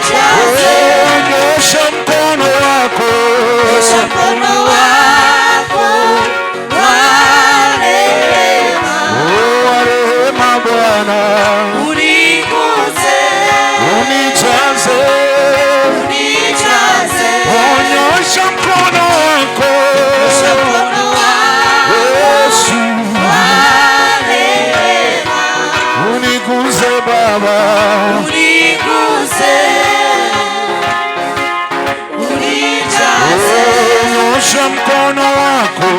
Unijaze. Nyosha mkono wako. Nyosha mkono wako wa rehema. Oh, wa rehema Bwana. Uniguze. Unijaze. Unijaze. Nyosha mkono wako. Nyosha mkono wako Yesu. wa rehema. Uniguze Baba. Uniguze. Unijaze. Nyosha mkono wako.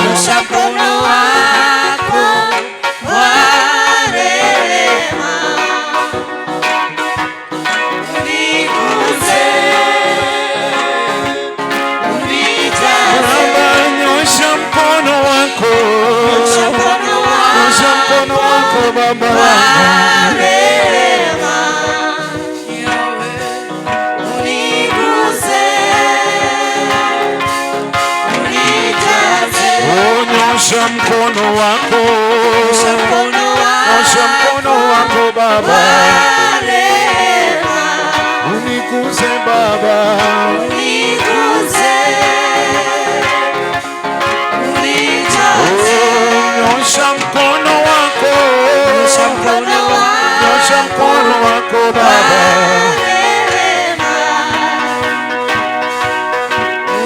Nyosha mkono wako wa rehema. Uniguze. Unijaze. Baba, nyosha mkono wako. Nyosha mkono Nyosha mkono wako Baba. wa rehema. Uniguze. Unijaze. Oh, nyosha mkono wako. Nyosha mkono Nyosha mkono wako Baba. wa rehema. Uniguze Baba. Uniguze. Unijaze. Oh, nyosha mkono wako. Nyosha mkono wako Nyosha mkono wako Baba. rehema.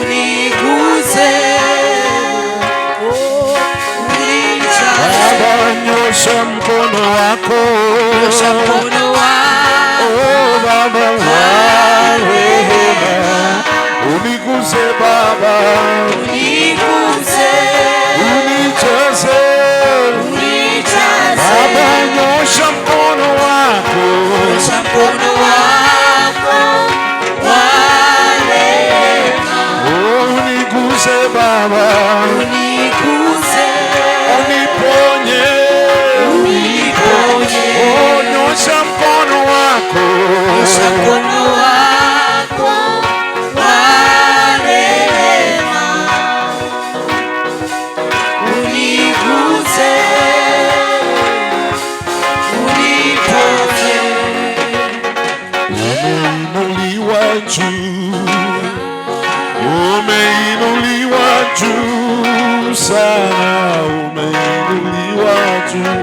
Uniguze. Unijaze. Baba, nyosha mkono wako. Nyosha mkono wako Oh, Baba wa rehema. Uniguze Baba. Uniguze. Unijaze. Unijaze. Baba, nyosha mkono wako. Nyosha mkono wako wa rehema. Oh, uniguze Baba. Uniguze. Uniponye. Uniponye. Oh, nyosha mkono wako. Nyosha mkono wako wa rehema. Uniguze. Uniponye. Umeinuliwa juu, umeinuliwa juu sana, umeinuliwa juu.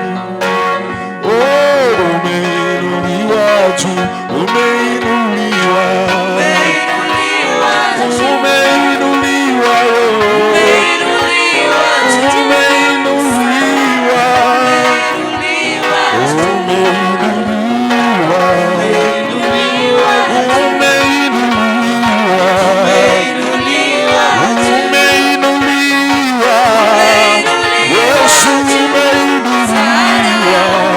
Oh, umeinuliwa juu, umeinuliwa, Umeinuliwa juu. Umeinuliwa, oh. Umeinuliwa juu. Umeinuliwa, Umeinuliwa juu. Umeinuliwa, Umeinuliwa umeinuliwa. Umeinuliwa juu. Umeinuliwa, Yesu umeinuliwa,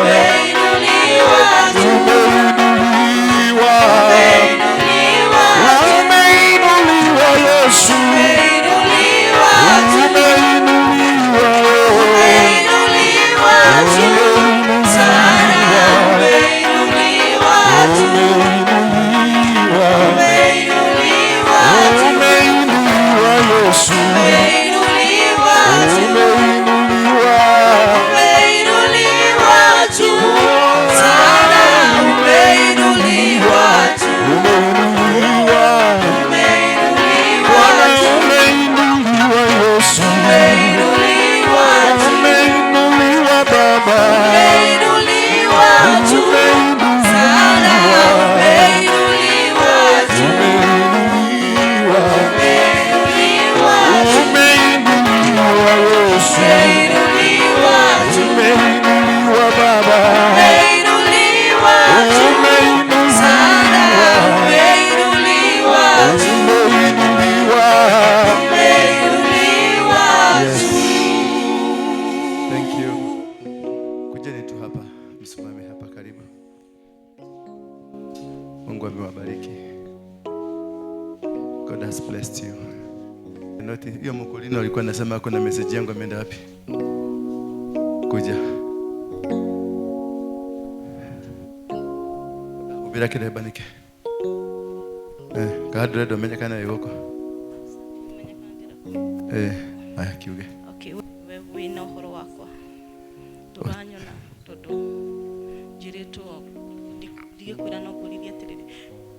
Umeinuliwa juu. Umeinuliwa, Umeinuliwa umeinuliwa Yesu, Umeinuliwa juu. Umeinuliwa, Umeinuliwa juu. Sana umeinuliwa juu. Umeinuliwa, Umeinuliwa juu. Umeinuliwa Yesu, Umeinuliwa juu. Umeinuliwa, Umeinuliwa juu. Sana umeinuliwa juu. Umeinuliwa, Umeinuliwa Bwana juu. Umeinuliwa Yesu. Umeinuliwa juu. Umeinuliwa Baba. Umeinuliwa juu. Sana umeinuliwa juu. Umeinuliwa. Umeinuliwa juu. Umeinuliwa Yesu. Umeinuliwa juu. Umeinuliwa Baba. Umeinuliwa juu. Sana Umeinuliwa. umeinuliwa juu. Umeinuliwa. Umeinuliwa juu. Thank you. Kujeni tu hapa, msimame hapa karibu. Mungu amewabariki. God has blessed you. Noti hiyo mkulino alikuwa anasema kuna message yangu, ameenda wapi? Kuja. Ubira kile banike. Eh, kadre menya kana yuko. Eh, aya kiuge. Okay, we wĩna ũhoro wakwa ndũranyona tondũ njĩrĩtwo ndigĩkwĩra no ngũrithie atĩrĩrĩ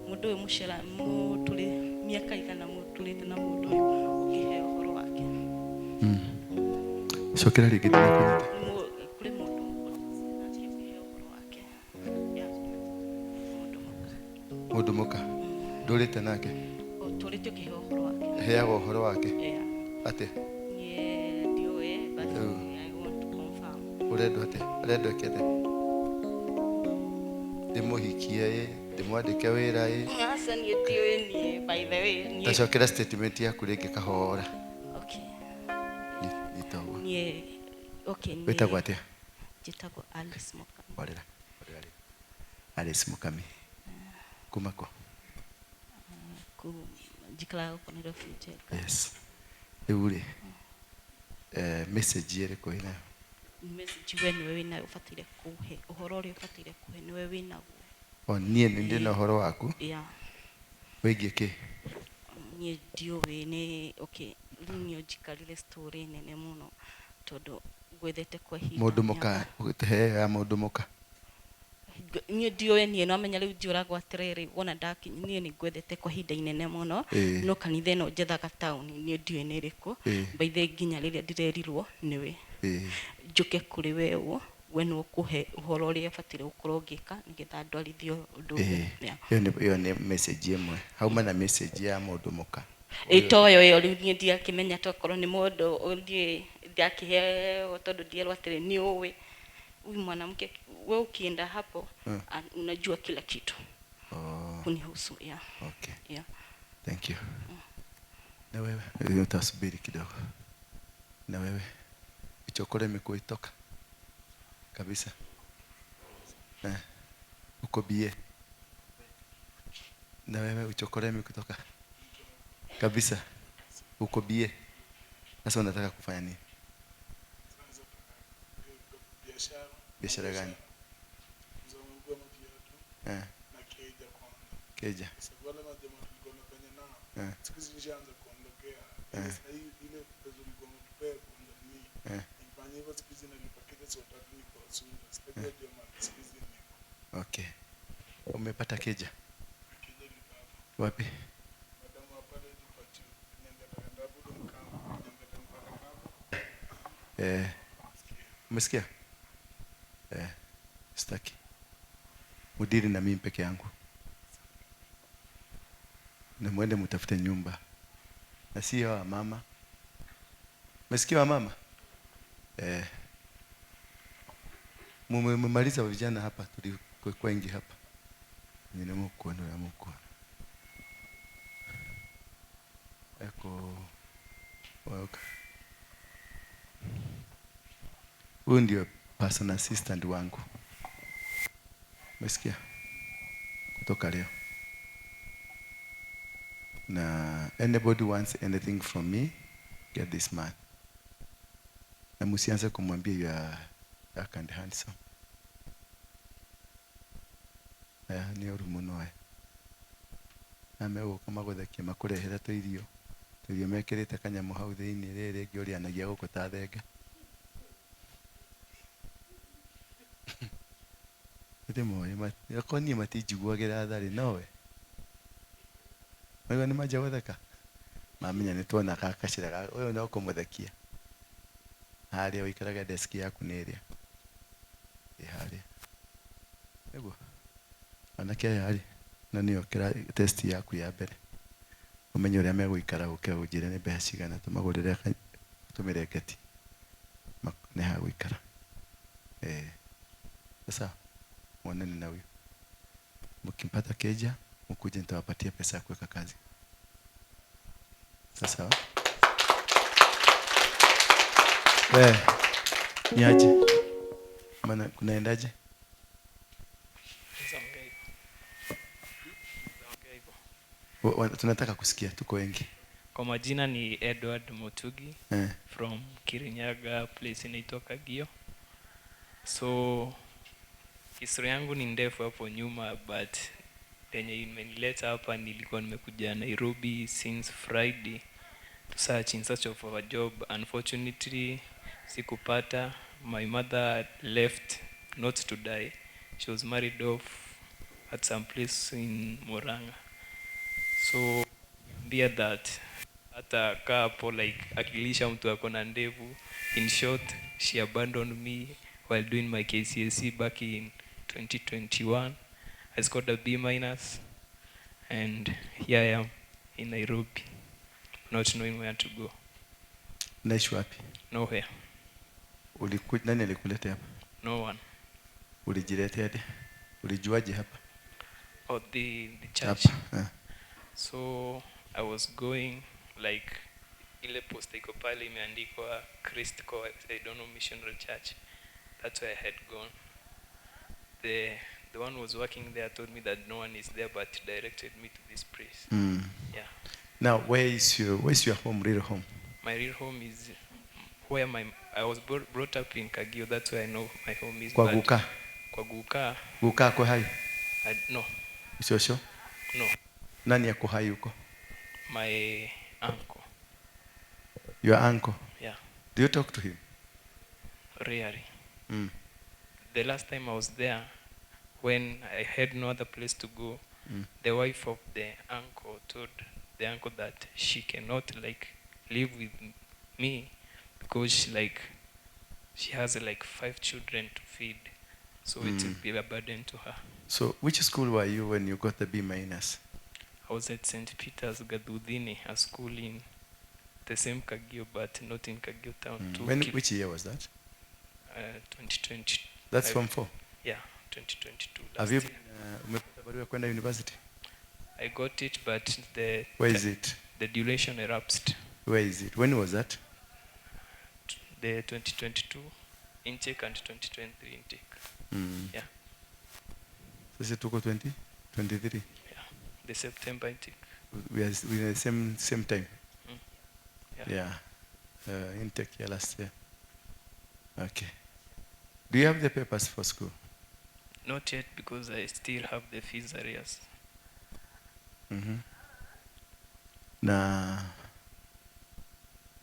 mũndũ. Mũndũ ũyũ mũcera mũtũrĩ mĩaka igana mũtũrĩte na mũndũ ũyũ ũkĩheo ũhoro wake. Cokera rĩngĩ ndinakũnyita. Kũrĩ mũndũ nake ũkĩheo ũhoro wake. Yeah. Mũndũ mũka. Mũndũ mũka ndũrĩte nake? Ũtũrĩte ũkĩheo ũhoro wake. Heaga ũhoro wake? Yeah. Atĩa? Niĩ ndiũĩ, but Mm. I want to confirm. Ũrendwo atĩa? Ũrendwo ĩke atĩa? Ndĩmũhikie ĩ, ndĩmwandĩke wĩra ĩ? Aca, niĩ ndiũĩ niĩ, by the way niĩ. Tacokera statement yaku rĩngĩ kahora. Okay. Nyita ũguo. Niĩ, okay, niĩ Wĩtagwo atĩa? Njĩtagwo Alice Mukami. Horera, horera rĩu. Alice Mukami kuma kũ? Ku njikaraga gũkũ Nairobi Njenga. Yes. Rĩu rĩ, message ĩrĩkũ wĩnayo? Message we nĩwe wĩnayo, ũbataire kũhe ũhoro ũrĩa ũbataire kũhe, nĩwe wĩnaguo. O niĩ nĩ ndĩ na ũhoro waku? Yeah. Wĩgiĩ kĩ? Niĩ ndiũĩ nĩ okay, rĩu niĩ njikarire story nene mũno tondũ ngwethete kwa ihinda Mũndũ mũka, he ya mũndũ mũka. Niĩ ndiũĩ niĩ, no amenya rĩu njũragwo atĩrĩrĩ, wona ndakinya niĩ nĩ ngwethete kwa ihinda inene mũno. No kanitha ĩno njethaga taũni niĩ ndiũĩ nĩ ĩrĩkũ. By nginya rĩrĩa ndĩrerirwo nĩwe njũke kũrĩ we ũũ, we nĩwe ũkũhe ũhoro ũrĩa bataire gũkorwo ngĩka nĩgetha ndwarithie ũndũ ũyũ. Yeah. Ĩyo nĩ message ĩmwe hauma na message ya mũndũ mũka. Ĩ toyo ĩyo rĩu niĩ ndiakĩmenya tokorwo nĩ mũndũ ndiĩ ndiakĩheo tondũ ndierwo atĩrĩ nĩ ũĩ huyu mwanamke, we ukienda hapo unajua kila kitu kunihusu, yeah. Okay. Yeah. Thank you. Na wewe utasubiri kidogo. Na wewe ichokore imekuitoka kabisa. Uko bie. Na wewe uchokore imekutoka kabisa. Uko bie. Sasa unataka kufanya nini? Biashara. Biashara gani? Za nguo na viatu. Na keja kwanza. Keja. Sababu wale majamaa tulikuwa tunafanya nao. Siku hizi nishaanza kuondokea. Sasa hii ile pesa ulikuwa unatupea kwanza ni nifanye hivyo, siku hizi nalipa keja saa tatu niko Sunda. Sitaki jamaa siku hizi niko. Okay. Umepata keja? Keja nilipata. Wapi? Madamu wa pale kwa chuo. Niambia ataenda hapo ndo mkamo. Niambia atampata hapo. Umesikia? Sitaki. Mudiri na mimi peke yangu. Na mwende mtafute nyumba. Na sio wa mama. Umesikia wa mama? Mumemaliza vijana hapa, tulikuwa wengi hapa. Ninamukuona na mukuona. Eko waka. Huyu ndio personal assistant wangu. Umesikia? Kutoka leo. Na anybody wants anything from me, get this man. Na msianze kumwambia you are dark and handsome. Aya ni ũru mũno aya. Na megũka magũthekie makũrehere tũirio. Tũirio mekĩrĩte kanyamũ hau thĩinĩ rĩrĩ rĩngĩ ũrĩanagia gũkũ ta thenge. Ndĩmoĩ okorwo niĩ matinjiguagĩra tha rĩ, nowe. Maigua nĩ manjia gũtheka. Mamenya nĩ tuona gacĩra ga ũyũ no kũmũthekia. Harĩa ũikaraga desk yaku nĩ ĩrĩa. Ĩ harĩa. Nĩguo. Anake aya rĩ, na nĩyo test yaku ya mbere. Ũmenye ũrĩa megũikara ũke ũnjĩre nĩ mbeca cigana tũmagũrĩre tũmĩrengeti. Nĩ hagũikara. Sasa mwonane na huyu. Mkimpata keja, mkuje nitawapatia pesa ya kuweka kazi. Sasa. Niaje? Maana kunaendaje? Tunataka kusikia, tuko wengi. Kwa majina ni Edward Mutugi. From Kirinyaga, place inaitwa Kagio. So historia yangu ni ndefu hapo nyuma, but penye imenileta hapa, nilikuwa nimekuja Nairobi since Friday to search in search of a job. Unfortunately sikupata. My mother left not to die. She was married off at some place in Murang'a. So mbia that hata kaa hapo like akilisha mtu ako na ndevu. In short, she abandoned me while doing my KCSE back in 2021. I scored a B minus and here I am in Nairobi, not knowing where to go. Unaishi wapi? Nowhere. Nani alikuleta hapa? No one. Ulijiletea aje? Ulijuaje hapa? Oh, the church. Hapa. So I was going like ile post iko pale imeandikwa Christco, I don't know, Missionary Church. That's where I had gone. The one who was working there told me that no one is there, but directed me to this place. Yeah. Now, where is your home, real home? My real home is where my I was brought up in Kagio. That's where I know my home is. Kwa But guka. Kwa guka. Guka ako hai? No. Shosho? No. Nani ako hai huko? My uncle. Your uncle? Yeah. Do you talk to him? Rarely. The last time I was there, when I had no other place to go, the wife of the uncle told the uncle that she cannot like live with me because she has like 5 children to feed, so it will be a burden to her. So which school were you when you got the B minus? I was at St. Peter's Gathudini, a school in the same Kagio, but not in Kagio town. Which year was that? 2020. That's form 4? Yeah, 2022. Have you Last year. Umepata barua kwenda university? I got it, but the Where is it? The duration elapsed. Where is it? When was that? The 2022 intake and 2023 intake. Yeah. Sasa tuko 2023. Yeah, the September intake. We are the same time. Yeah. Yeah. Intake, yeah, last year. Okay. Do you have the papers for school? Not yet, because I still have the fees arrears. Na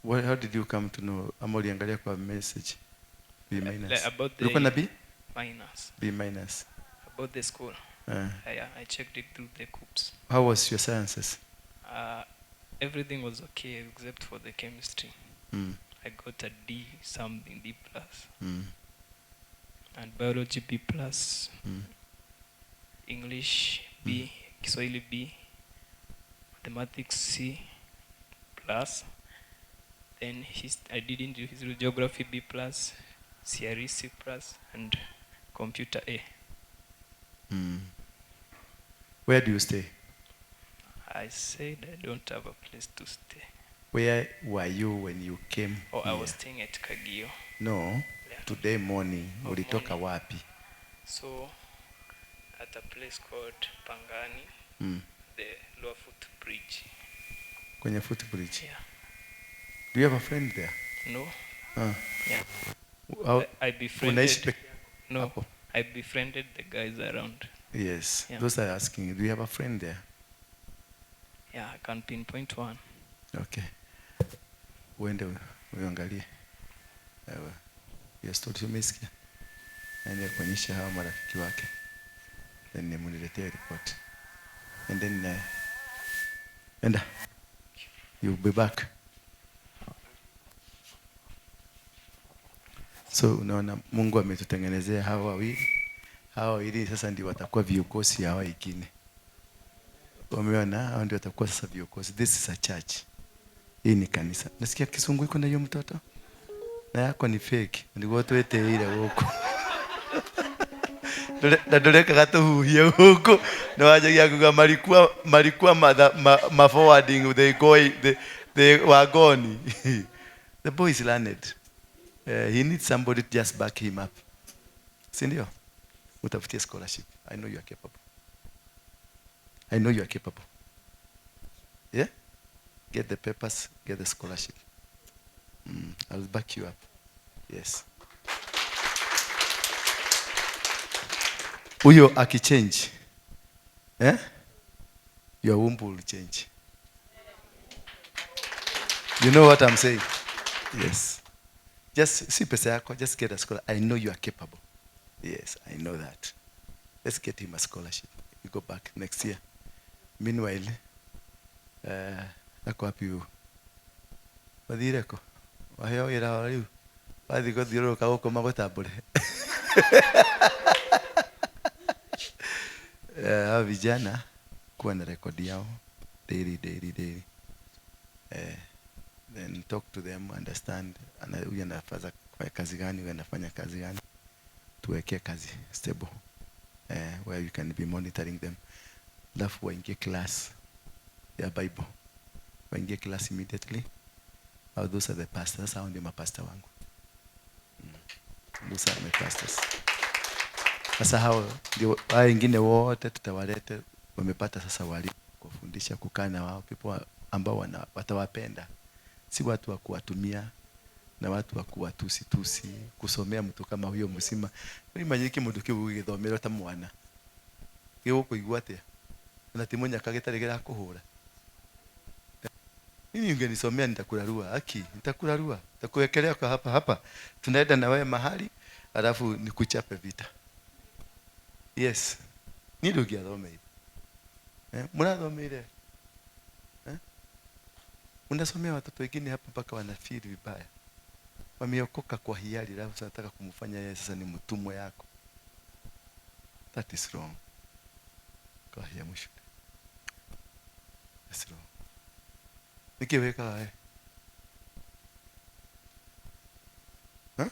how did you come to know? Ama uliangalia kwa message? B minus. Like about the Ulikuwa na B? Minus. B minus. About the school. I checked it through the KUCCPS. How was your sciences? Everything was okay except for the chemistry. I got a D something, D plus. And biology B plus. English B, Kiswahili B, mathematics C plus. Then I didn't do history, geography B plus, CRE C plus, and computer A. Where do you stay? I said I don't have a place to stay. Where were you when you came Oh, I was here? staying at Kagio. No, Yeah. today morning, Oh, ulitoka morning. wapi? So, at a place called Pangani, the lower foot bridge. Kwenye footbridge? Yeah. Do you have a friend there? No. Yeah. How, I befriended. Unaishi peke No, hapo? I befriended the guys around. Yes. Yeah. Those are asking, do you have a friend there? Yeah, I can pinpoint one. Okay. Uende uangalie. Ewa. Hiyo story umesikia? Aende kuonyesha hawa marafiki wake. Then muniletee report. And then enda. You'll be back. So unaona Mungu ametutengenezea hawa wawili. Hawa wawili sasa ndio watakuwa viongozi hawa wengine. Wameona hao ndio watakuwa sasa viongozi. This is a church. Hii ni kanisa. Nasikia kisungu iko na hiyo mtoto. Na yako ni fake. Ndio tweteire guku. Na ndurekaga tuhuhie guku. Na wanjagia kuga malikuwa ma forwarding they go they were gone. The boy is learned. He needs somebody to just back him up. Si ndio? Utafutie scholarship. I know you are capable. I know you are capable. Yeah? Get the papers, get the scholarship. I'll back you up. Yes. Huyo akichange, eh? Your womb will change. You know what I'm saying? Yes. Just si pesa yako, just get a scholar. I know you are capable. Yes, I know that. Let's get him a scholarship. You go back next year. Meanwhile, Ako wapi huyu? Wathire kũ? Waheo wĩra wa rĩu wathiĩ gũthiũrũrũka gũkũ magũtambũre. Hao vijana kuwa na rekodi yao daily daily daily. Then talk to them, understand huyu anafanya kazi gani, huyu anafanya kazi gani. Tuweke kazi stable, where you can be monitoring them. Alafu waingie class ya Bible, waingie class immediately. Oh, those are the pastors. Hao ndio mapasta wangu. Those are my pastors. Sasa hao ndio hao wengine wote tutawalete, wamepata sasa walimu kufundisha, kukaa na wao, people ambao watawapenda, si watu wa kuwatumia na watu wa kuwatusi tusi, kusomea mtu kama huyo msima. Imagine mundu kiu githomera ta mwana gigukuigua atia na ti munyaka gitari girakuhura. Mimi ungenisomea nitakurarua, haki nitakurarua, nitakuwekelea kwa hapa hapa, tunaenda na wewe mahali alafu nikuchape vita. Yes, ni ndungiathomeire. Murathomeire, mnasomea watoto wengine hapa mpaka wanafeel vibaya, wameokoka kwa hiari, alafu sasa nataka kumfanya yeye sasa ni mtumwa yako. That is wrong. Kwa hiya mwisho. That's wrong. Nikiweka wewe. Huh?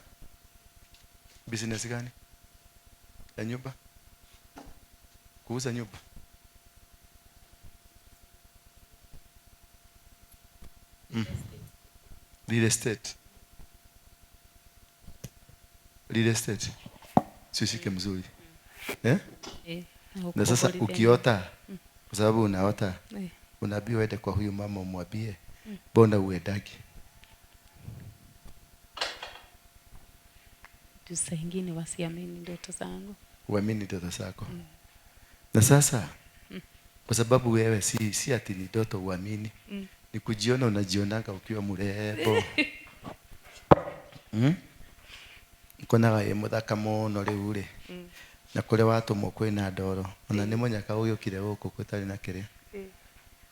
Business gani? Ya nyumba? Kuuza nyumba? Real estate. Real estate. Sishike mzuri. Eh? Na sasa ukiota, kwa sababu unaota, unaambiwa uende kwa huyu mama umwambie, mbona uendagi? Juu saa ingine wasiamini ndoto zangu. Uamini ndoto zako. Na sasa kwa sababu wewe si ati ni ndoto uamini. Ni kujiona, unajionanga ukiwa mrembo. Nkonaga ĩ mũthaka mũno rĩu rĩ. Na kũrĩa watũmwo kwĩna ndoro. Ona nĩ mũnyaka ũgĩũkire gũkũ gũtarĩ na kĩrĩa.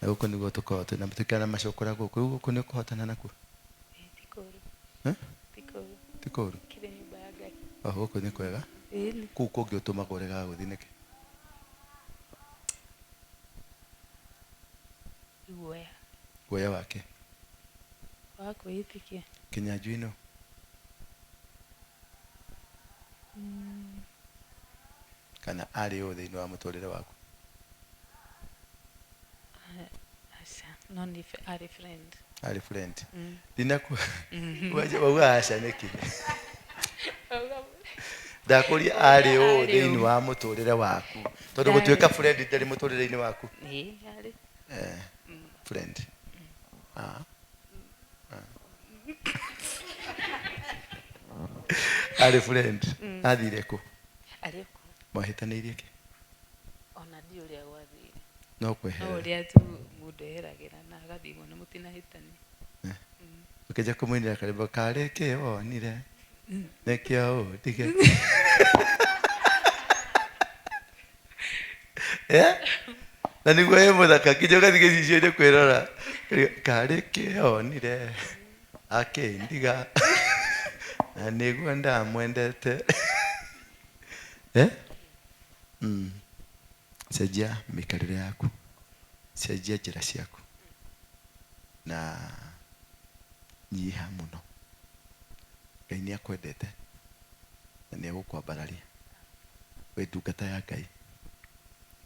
Na gũkũ nĩguo tũkoragwo twĩna tũikara na macokora gũkũ. Rĩu gũkũ nĩ ũkũhotana nakuo? Ti kũũru. Ti kũũru. Ti kũũru? Kĩrĩ nyũmba ya Ngai. O gũkũ nĩ kwega? Ĩĩ. Kũu kũngĩ ũtũmagwo ũregaga gũthiĩ nĩkĩ? Guoya. Guoya wake? Wa kwĩĩtĩkia. Kĩnyanjui no? Kana arĩ ũ thĩinĩ wa mũtũrĩre waku? Aca, no nĩ arĩ friend. Arĩ friend. Ndinaku wauga aca nĩkĩ? Ndakũria arĩ ũ thĩinĩ wa mũtũrĩre waku? Tondũ gũtuĩka friend ndarĩ mũtũrĩre-inĩ waku. Ĩĩ, arĩ. Friend. Arĩ friend. Athire kũ? Arĩ kũ? Mwahĩtanĩirie kĩ? Ona ndiũĩ ũrĩa gwathire. No kweherera. No ũrĩa tu mũndũ eheragĩra na agathiĩ kuona mũtinahĩtania. Ũkĩnja kũmũinĩra karwĩmbo karĩ kĩ wonire nĩkĩo ũndige. Na nĩguo ĩ mũthaka nginya ũgathiĩ gĩcicio-inĩ kwĩrora karĩ kĩ onire akĩndiga na nĩguo ndamwendete. Cenjia mĩikarĩre yaku, cenjia njĩra ciaku na nyiha mũno. Ngai nĩ akwendete na nĩ egũkwambararia. Wĩ ndungata ya Ngai,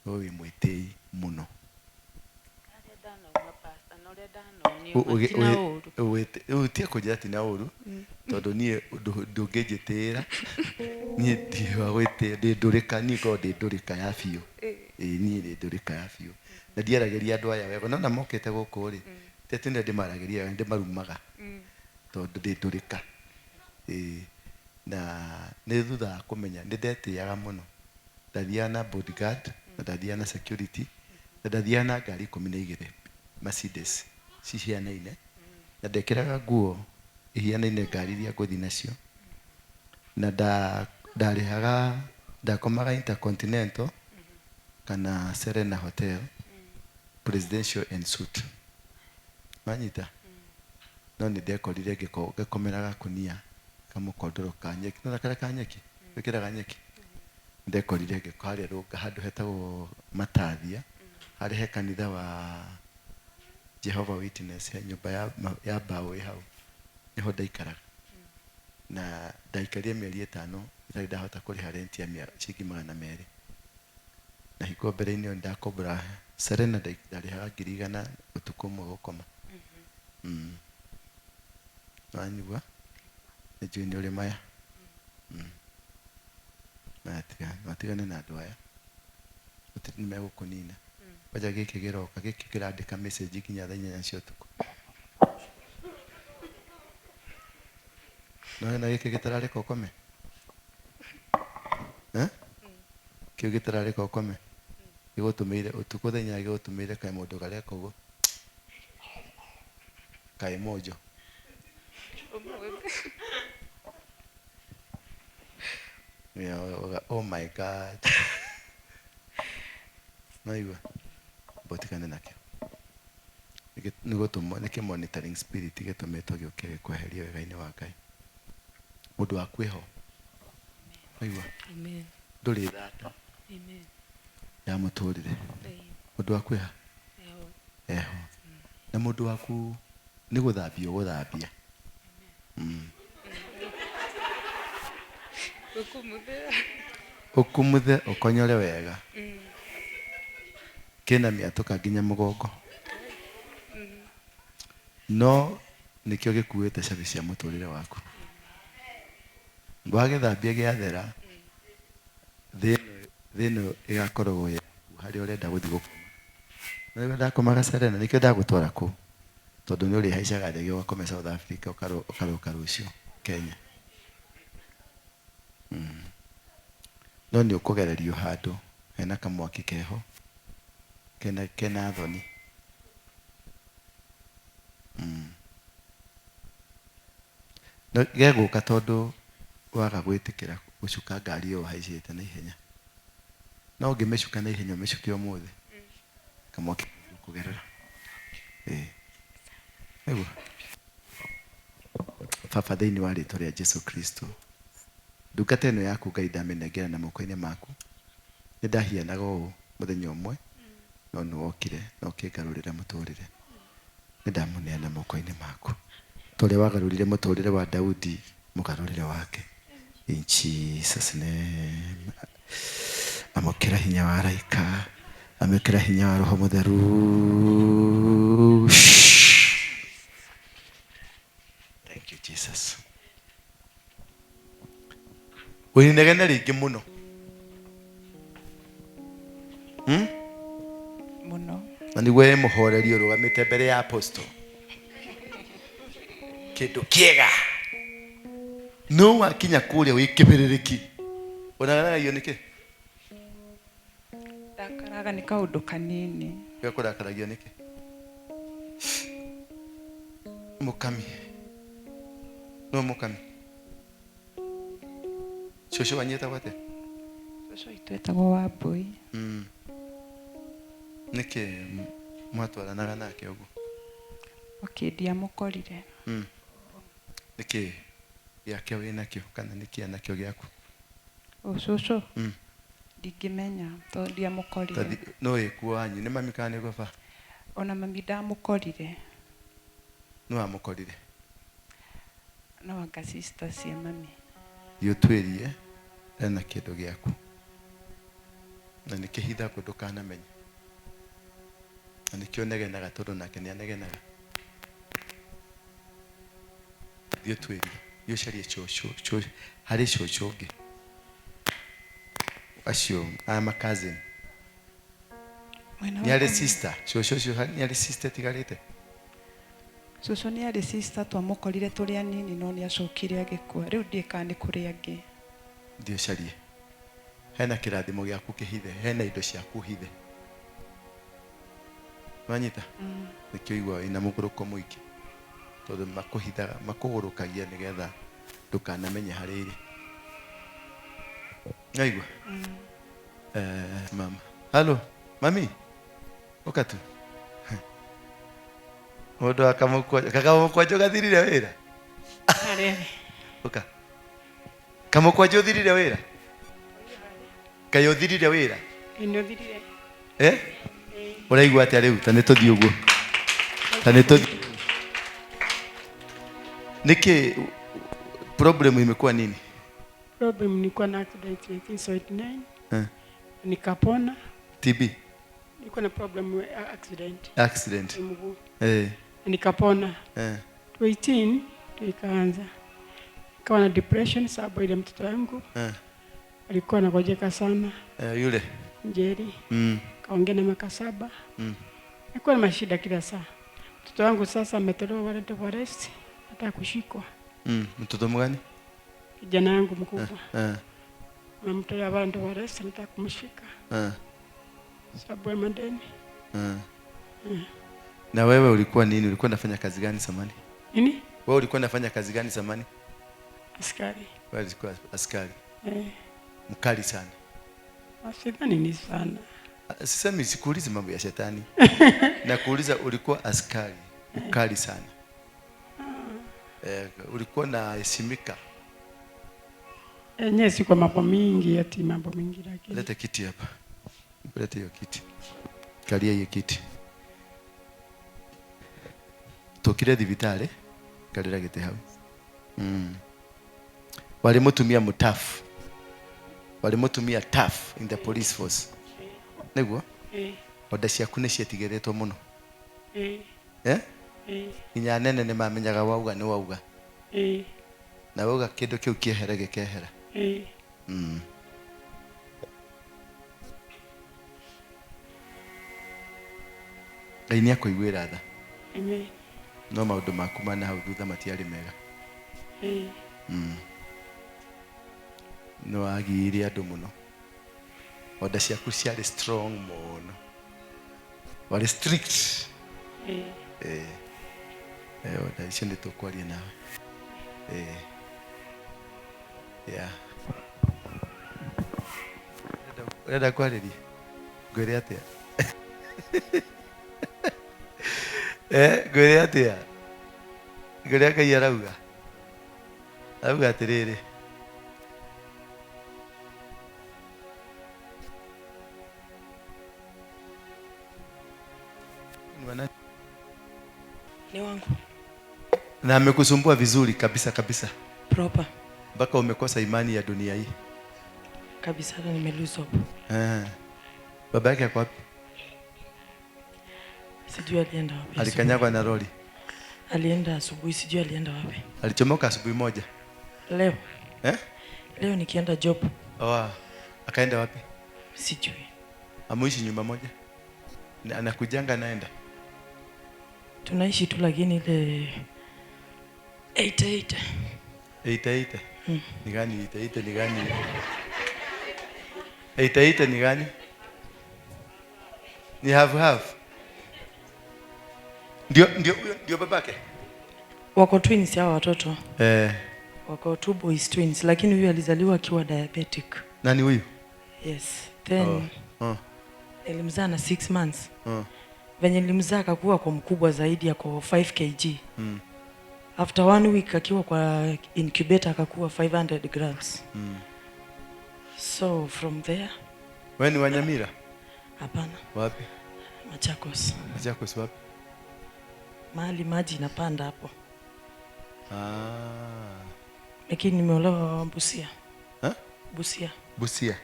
we wĩ mwĩtĩi mũno. Ũtie kũnjĩra ti na ũru, tondũ niĩ ndũngĩnjĩtĩĩra. Niĩ ndi wa gwĩtĩĩa, ndĩ ndũrĩka, niĩ ngoragwo ndĩ ndũrĩka ya biũ. Ĩĩ, niĩ ndĩ ndũrĩka ya biũ. Na ndiaragĩria andũ aya wega. Nona mokĩte gũkũ rĩ, ti atĩ nĩ ndĩmaragĩria wega, ndĩmarumaga tondũ ndĩ ndũrĩka. Ĩĩ, na nĩ thutha wa kũmenya nĩ ndetĩaga mũno. Ndathiaga na bodyguard, na ndathiaga na security, na ndathiaga na ngari 12 Mercedes cihianaine, na ndekĩraga nguo ihianaine ngari iria ngũthiĩ nacio, na ndarĩhaga, ndakomaga Intercontinental kana Serena Hotel, Presidential en suite. Wanyita? No nĩ ndekorire ngĩkomera gakunia kamũkondoro ka nyeki. No karĩa ka nyeki? Wĩkĩraga nyeki? Ndekorire ngĩko harĩa Rũnga handũ hetagwo Matathia, harĩa he kanitha wa Jehovah Witness, he nyũmba ya mbaũ ĩ hau. Nĩho ndaikaraga. Na ndaikarire mĩeri 5 itarĩ ndahota kũrĩha rent ya ciringi 200. Na hingo mbere-inĩ ĩyo nĩndakombora Serena ndarĩhaga 100,000 ũtukũ ũmwe gũkoma. Wanyigua? Nĩnjũĩ nĩ ũrĩ maya. Maya matigane na andũ aya. Gũtirĩ nĩ megũkũnina. Kwanja gĩkĩ gĩroka, gĩkĩ kĩrandĩka message nginya thaa 8 cia ũtukũ. No na gĩkĩ gĩtarareka ũkome? Kĩu gĩtarareka ũkome? Gĩgũtũmĩire ũtukũ thaa 8 gĩgũtũmĩire kaĩ mũndũ kareka ũguo. Kaĩ mojo. Yeah, oh my God. Naigua? Botikane nakĩo. Nĩ gũtũmwo, nĩ kĩ monitoring spirit gĩtũmĩtwo gĩũke gĩkweherie wega-inĩ wa Ngai. Mũndũ waku ĩho. Naigua? Amen. Ndũrĩ thata. Amen. Ya mũtũrĩre. Mũndũ waku ĩha? Eho. Eho. Na mũndũ waku nĩ gũthambia ũgũthambia. Ũkumuthe ũkonyore wega. Kĩna mĩatũka nginya mũgongo. No nĩkĩo gĩkuĩte cabi cia mũtũrĩre waku. Wagĩthambia gĩathera, thĩ ĩno ĩgakoragwo yaku harĩa ũrenda gũthiĩ gũkoma. Na ndakomaga Serena, nĩkĩo ndagũtwara kũu. Tondũ nĩ ũrĩhaicaga ndege ũgakome South Africa ũkaroka rũciũ Kenya. No nĩ ũkũgererio handũ hena kamwaki keho kena thoni. No gegũka tondũ waga gwĩtĩkĩra gũcuka ngari ĩyo ũhaicĩte na ihenya. No ũngĩmĩcuka na ihenya ũmĩcuke ũmũthĩ, kamwaki kũgerera. Nĩguo. Baba, thĩinĩ wa rĩtwa rĩa Jesu Kristo, ndungata ĩno yaku Ngai ndamĩnengera na moko-inĩ maku. Nĩ ndahianaga ũũ mũthenya ũmwe, no nĩ wokire na ũkĩngarũrĩra mũtũrĩre. Nĩ ndamũneana moko-inĩ maku. Ta ũrĩa wagarũrire mũtũrĩre wa Daudi, mũgarũrĩre wake. In Jesus name. Amũkĩra hinya wa araika, amũkĩra hinya wa Roho Mũtheru. Thank you Jesus. Ũinegene rĩngĩ mũno. Mũno. Na nĩguo wĩ mũhoreri ũrũgamĩte mbere ya apostle. Kĩndũ kĩega. No wakinya kũrĩa wĩ kĩbĩrĩrĩki. Ũnagaragio nĩkĩ? Ndakaraga nĩ kaũndũ kanini. Gakũrakaragio nĩkĩ? Mũkami. No mũkami. Cũcũ wanyu etagwo atĩa? Cũcũ witũ etagwo Wambui. Nĩkĩ mwatwaranaga nake ũguo? Okay, ndiamũkorire. Nĩkĩ gĩake wĩnakĩo kana nĩkĩ anakĩo gĩaku? Cũcũ? Ndingĩmenya tondũ ndiamũkorire. No ĩkuo wanyu nĩ mami kana nĩ baba? Ona mami ndamũkorire. Nĩ wamũkorire? No anga sister cia mami. Thiĩ ũtuĩrie ena kĩndũ gĩaku. Na nĩ kĩhithagwo ndũkanamenye. Na nĩkĩo negenaga tondũ nake nĩanegenaga. Thiĩ ũtuĩrie, thiĩ ũcarie cũcũ, harĩ cũcũ ũngĩ. Acio aya ma cousin. Nĩ arĩ sister, cũcũ ũcio nĩ arĩ sister ĩtigarĩte? Cũcũ nĩ arĩ sister twamũkorire tũrĩ anini no nĩ acokire agĩkua. Rĩu ndiĩ kana nĩ kũrĩ angĩ. Thiĩ ũcarie. Hena kĩrathimo gĩaku kĩhithe, hena indo ciaku hithe. Wanyita? Nĩkĩo ũiguaga wĩna mũgũrũko mũingĩ. Tondũ makũhithaga, makũgũrũkagia nĩgetha ndũkanamenye harĩa irĩ. Naigua? Mama. Halo, mami. Ũka tu. Mundu akamukwajo kakamukwajo gathirire wira. Uka. Kamukwajo thirire wira. Kayo thirire wira. Ino thirire. Eh? Uraigua atia riu ta nituthii uguo. Ta nituthii. Niki problem imekuwa nini? Problem nilikuwa na accident 1979. Nikapona. TB. Nilikuwa na problem accident. Accident. Eh. Nikapona. Eh. 2018 nikaanza. Nikawa na depression sababu ile mtoto wangu. Eh. Alikuwa anagojeka sana. Eh, yule. Njeri. Mm. Kaongea na miaka 7. Mm. Nilikuwa na mashida kila saa. Mtoto wangu sasa ametolewa warrant of arrest, hata kushikwa. Mm, mtoto mgani? Kijana wangu mkubwa. Eh. Amemtolea warrant of arrest, nataka kumshika. Eh. Sababu ya madeni. Eh. Na wewe ulikuwa nini? Ulikuwa unafanya kazi gani zamani? Nini? Wewe ulikuwa unafanya kazi gani zamani? Askari. Wewe ulikuwa askari. Eh. Mkali sana. Shetani ni sana. Sisemi sikuulizi mambo ya shetani. Nakuuliza ulikuwa askari mkali sana. Eh, ulikuwa na heshimika. Enyewe si kwa mambo mingi ati mambo mingi lakini. Leta kiti hapa. Leta hiyo kiti. Kalia hiyo kiti. Tokire thibitari karira gite hau. Mm. Walimutumia mutafu. Walimutumia tough in the police force. Niguo? Eh. Oda ciaku nĩ cietigeretwo mũno. Eh. Eh? Eh. Nginya nene nĩ mamenyaga wauga nĩ wauga. Eh. Na wauga kĩndũ kĩu kĩehere gĩkehera. Eh. Mm. Ngai nĩ akũiguĩra tha. Amen. No maũndũ maku ma na hau thutha matiarĩ mega. Eh. Mm. No agiire andũ mũno. Oda ciaku ciarĩ strong mũno. Warĩ strict. Eh. Eh. Eh, oda icio nĩ tũkwaria nawe. Eh. Yeah. Urenda kwarĩria? Ngwĩre atĩa? Eh, ngwĩre atĩa? Ngwĩre Ngai arauga. Arauga atĩrĩrĩ. Ni wangu. Na amekusumbua vizuri kabisa kabisa. Proper. Mpaka umekosa imani ya dunia hii. Kabisa hata nime lose hope. Eh. Baba yake yuko wapi? Sijui alienda wapi. Alikanyagwa na lori. Alienda asubuhi, sijui alienda wapi. Alichomoka asubuhi moja. Leo. Eh? Leo nikienda job. Oh. Akaenda wapi? Sijui. Amuishi nyumba moja? Anakujanga naenda. Tunaishi tu lakini ile 88. 88. Ni gani 88 ni gani? 88 ni gani? Ni half half. Ndio babake. Wako twins hao watoto. Eh. Wako two boys twins lakini huyu alizaliwa akiwa diabetic. Nani huyu? Yes. Then oh. Nilimzaa na 6 months. Oh. Venye nilimzaa akakuwa kwa mkubwa zaidi ako 5 kg. Mm. After 1 week akiwa kwa incubator akakuwa 500 grams. Mm. So from there. Wewe ni wa Nyamira? Hapana. Wapi? Machakos. Machakos wapi? Mahali maji inapanda hapo. Ah. Lakini nimeolewa Busia. Ha? Busia. Busia.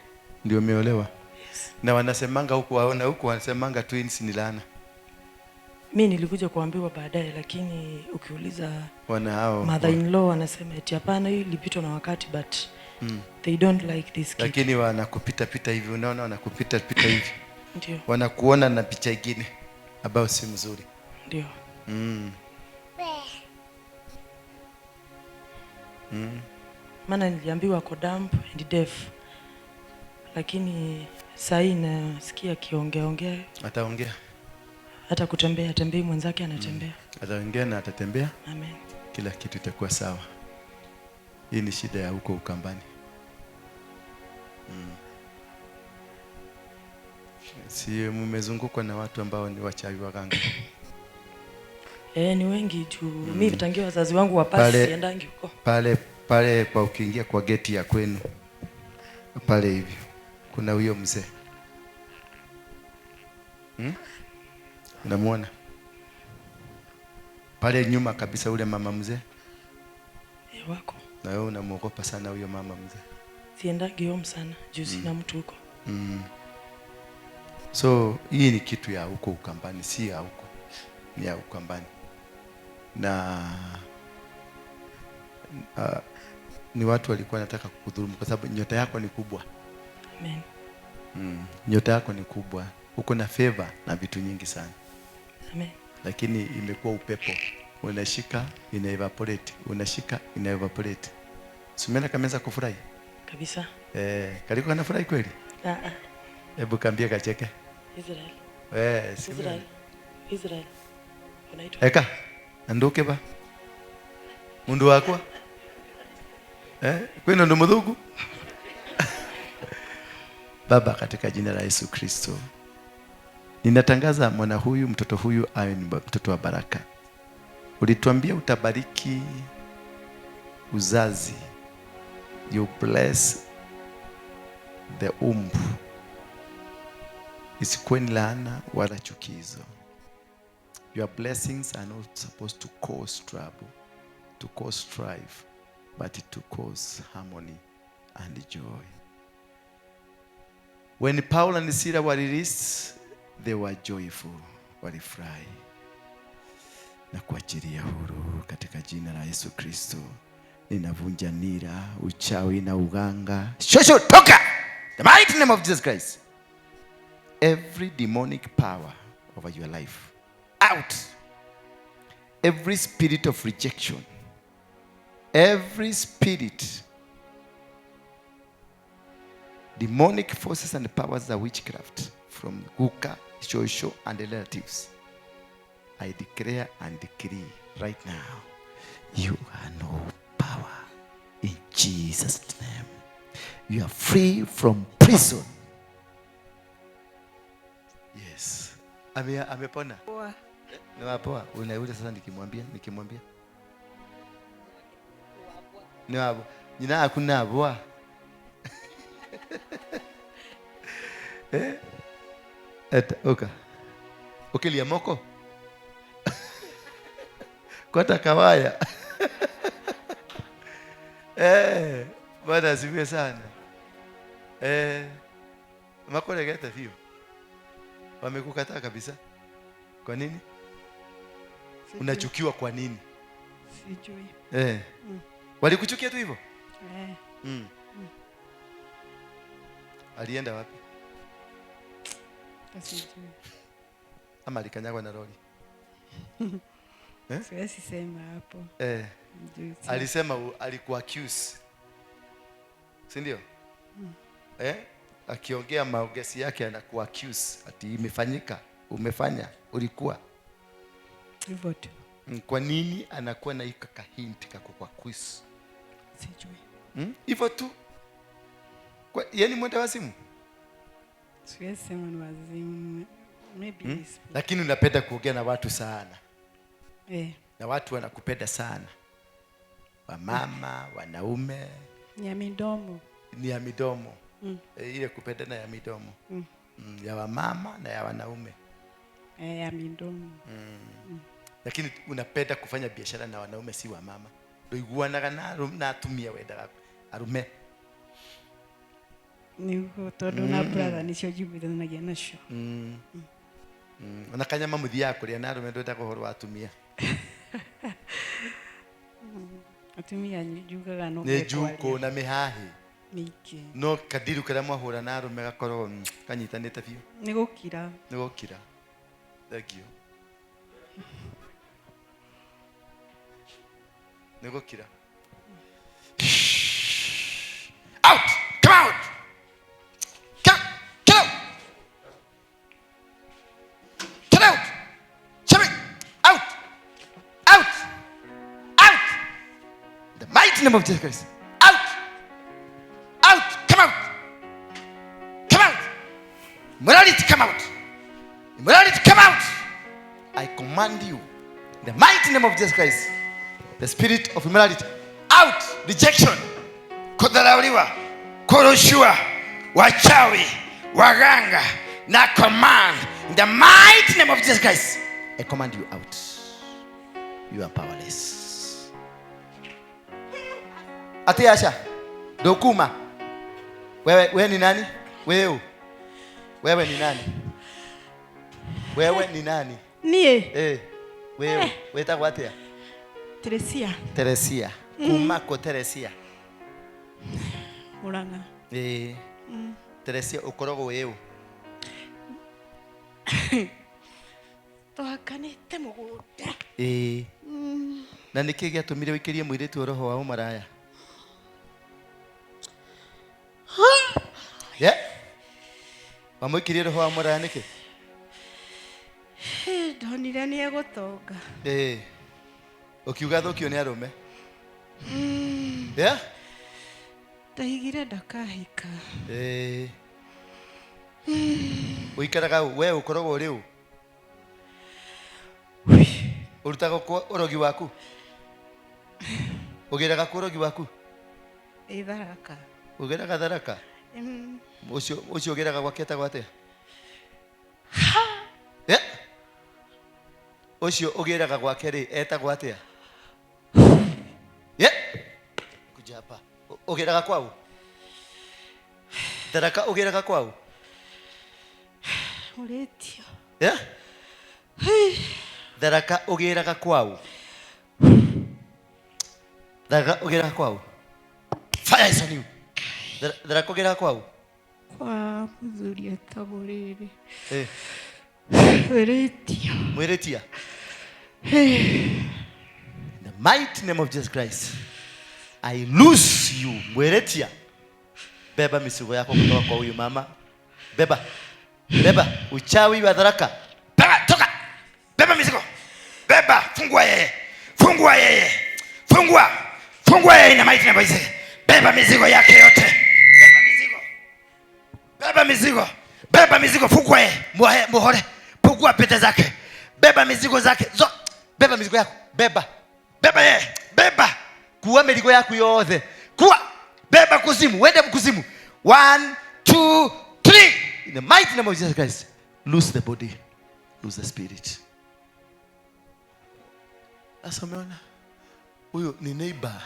Ndio umeolewa? Yes. Na wanasemanga huku waona huku wanasemanga twins ni laana. Mimi nilikuja kuambiwa baadaye lakini ukiuliza wana hao mother in law wanasema eti hapana hii ilipitwa na wakati but they don't like this kid. Lakini wanakupita pita hivi unaona wanakupita pita hivi. Ndio. Wanakuona na picha nyingine ambayo si mzuri. Ndio. Mm. Mm. Maana niliambiwa ako dumb and deaf. Lakini saa hii nasikia kiongea ongea. Ataongea. Hata kutembea tembei mwenzake anatembea. Ataongea na atatembea. Amen. Kila kitu itakuwa sawa. Hii ni shida ya huko Ukambani. Mm. Si mmezungukwa na watu ambao ni wachawi waganga. Ni wengi juu mimi tangia wazazi wangu wapasi siendangi huko. Pale pale kwa ukiingia kwa geti ya kwenu pale hivyo kuna huyo mzee. Unamuona? Pale nyuma kabisa ule mama mzee. Wako. Na wewe unamuogopa sana huyo mama mzee. Siendangi home sana juu sina mtu huko. So hii ni kitu ya huko Ukambani, si ya huko. Ni ya Ukambani. Na ni watu walikuwa wanataka kukudhulumu kwa sababu nyota yako ni kubwa. Amen. Nyota yako ni kubwa. Uko na favor na vitu nyingi sana. Amen. Lakini imekuwa upepo. Unashika ina evaporate, unashika ina evaporate. Sumena kameza kufurahi? Kabisa. Kaliko kanafurahi kweli? Hebu kaambie kacheke. Israel. Israel. Israel. Unaitwa? Eka. Anduke ba. Mundu wakwa. Kwenu ndo mudhugu? Baba, katika jina la Yesu Kristo, ninatangaza mwana huyu, mtoto huyu awe ni mtoto wa baraka. Ulituambia utabariki uzazi. You bless the womb. Isikuwe ni laana wala chukizo. Your blessings are not supposed to cause trouble, to cause strife, but to cause harmony and joy. When Paul and Sila were released, they were joyful, walifurahi. Na kuachilia huru katika jina la Yesu Kristo. Ninavunja nira, uchawi na uganga. Shosho, toka! The mighty name of Jesus Christ. Every demonic power over your life, out. Every spirit of rejection, every spirit, demonic forces and powers of witchcraft from Guka, Shosho, and the relatives, I declare and decree right now, you are no power in Jesus' name. You are free from prison. Yes. Amepona. Poa. Ni poa. Unaule sasa nikimwambia. Ni wapo. Nina hakuna poa. Oka. Ukilia moko. Kwata kawaya. Bwana asifiwe sana. Makolegeta hiyo. Wamekukataa kabisa. Kwa nini? Sijui. Unachukiwa kwa nini? Sijui. Walikuchukia tu hivyo? Alienda wapi? Sijui. Ama alikanyagwa na lori? Siwezi sema hapo. Alisema alikuwa accuse. Si ndio? Akiongea maongezi yake anakuwa accuse ati imefanyika, umefanya, ulikuwa. Hivyo tu. Kwa nini anakuwa na hika kahint kako kwa quiz? Sijui. Hivyo tu. Kwa yani mwenda wazimu? Siwezi sema ni wazimu. Maybe. Lakini unapenda kuongea na watu sana. Na watu wanakupenda sana. Wamama, wanaume. Ni ya midomo. Ni ya midomo. Ile kupendana ya midomo. Ya wamama na ya wanaume. Ya midomo. Lakini unapenda kufanya biashara na wanaume si wamama. Ndoiguanaga na atumia wendaga arume. Ni tondu na brother nicio njiguithanagia nacio. Ona kanyama muthiaga kuria na arume ndwendaga ũhoro wa atumia. Atumia njugaga no nĩ njukũ na mĩhahi mĩingĩ. No kadiru karia mwahũra na arume gakorwo kanyitanĩte biũ. Nĩ gũkira. Nĩ gũkira. Thank you. Nĩ gũkira. Out! Come out! Get out! Get out! Get out! Out! Out! Out! The mighty name of Jesus Christ. Out! Out! Come out! Come out! Morality, come out! Morality, come out! I command you. The mighty name of Jesus Christ. The spirit of immorality. Out. Rejection. Kudharauliwa, kurushwa, wachawi, waganga, na command in the mighty name of Jesus Christ. I command you out. You are powerless. Ati Asha, dokuma. Wewe ni nani? Wewe. Wewe ni nani? Wewe ni nani? Nie. Wewe, wetagwo atia? Teresia. Teresia. Kuma ko Teresia. Murang'a. Teresia ukoragwo wĩ ũ? Twakanĩte mũgũnda. Na nĩkĩ gĩatũmire ũikĩrie mũirĩtu roho wa ũmaraya? Yeah. Wamũikĩrie roho wa ũmaraya nĩkĩ? Ndonire nĩ egũtonga. Ũkiuga thũkio nĩ arũme. Yeah? Ndaigire ndakahika. Ũikaraga we ũkoragwo ũrĩ ũ? Ũrutaga kũ ũrogi waku? Ũgĩraga kũ ũrogi waku? Ĩ Tharaka. Ũgĩraga Tharaka? Ũcio ũgĩraga gwake etagwo atĩa? Yeah? Ũcio ũgĩraga gwake rĩ etagwo atĩa? Yeah? Kuja hapa. Ũgĩraga kwao? Tharaka ũgĩraga kwao? Mũrĩtio. Yeah? Tharaka ũgĩraga kwao? Tharaka ũgĩraga kwao? Fire is on you. Tharaka ũgĩraga kwao? Kwa mũthuri etagwo rĩrĩ. Mwĩrĩtio. Mwĩrĩtia. In the mighty name of Jesus Christ, I loose you. Mwĩrĩtia. Beba mizigo yako kutoka kwa huyu mama. Beba. Beba uchawi wa Tharaka. Beba, toka. Beba mizigo. Beba, fungua yeye. Fungua yeye. Fungua. Fungua yeye na mighty name of Jesus. Beba mizigo yake yote. Beba mizigo. Beba mizigo. Beba mizigo, fungua yeye. Muhore. Fungua pete zake. Beba mizigo zake. Beba mizigo yako. Beba. Beba yeye. Beba. Kuwa mizigo yako yote. Kuwa. Beba kuzimu. Wende kuzimu. 1 2 3. In the mighty name of Jesus Christ, lose the body, lose the spirit. Sasa umeona huyo ni neighbor,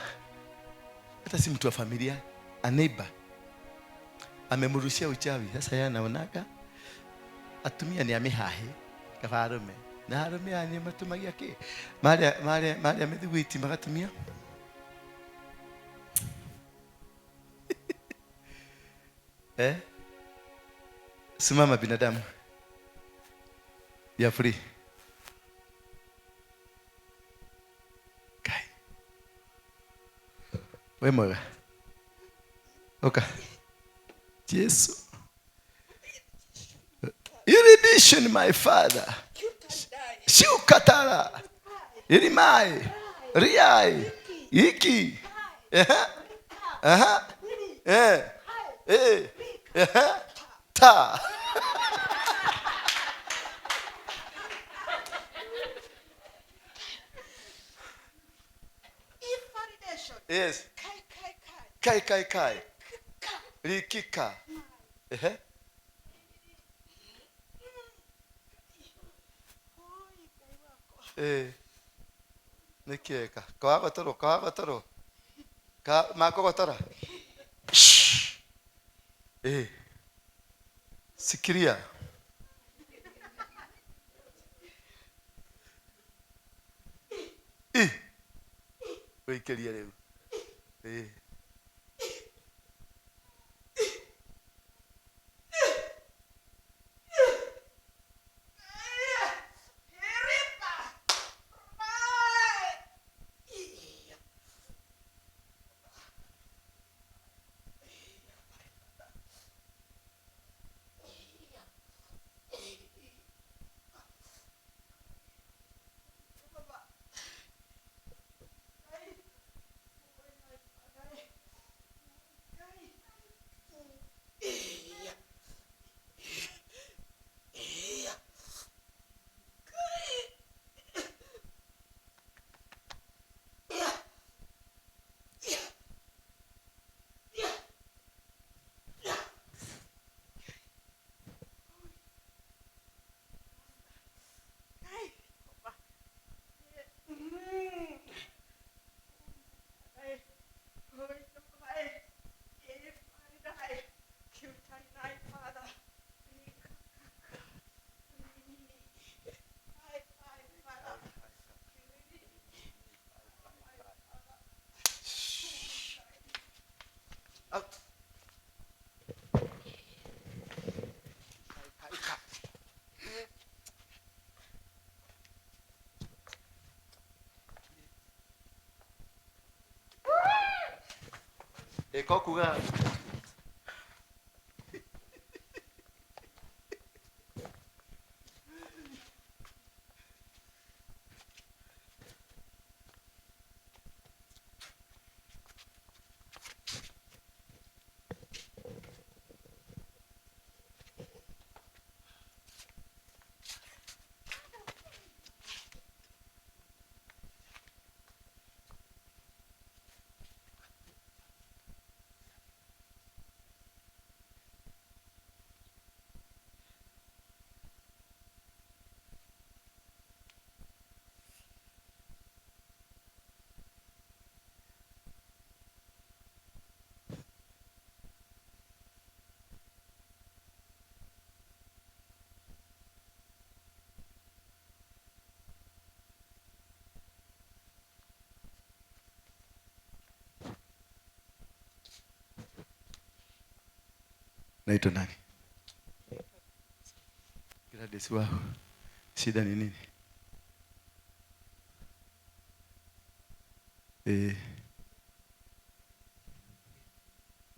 hata si mtu wa familia, a neighbor amemrushia uchawi. Sasa yeye anaonaga atumia ni amihahe kaba arume na arume anye matumagia ki maria maria maria mithiguiti magatumia. Simama binadamu. You are free. Kai. We mwega. Oka. Jesu. Irradiation, my father. Shukatara. Irimai. Riai. Iki. Aha. Aha. Eh. Eh. Aha. Ta. Yes. Kai kai kai. Kai kai kai. Rikika. Ehe. Nikieka. Kawagotoro, kawagotoro. Ka makogotora. Sikiria. Wĩikĩrie rĩu. Eko kuga. Naitwa nani? Gladys wao. Shida ni nini?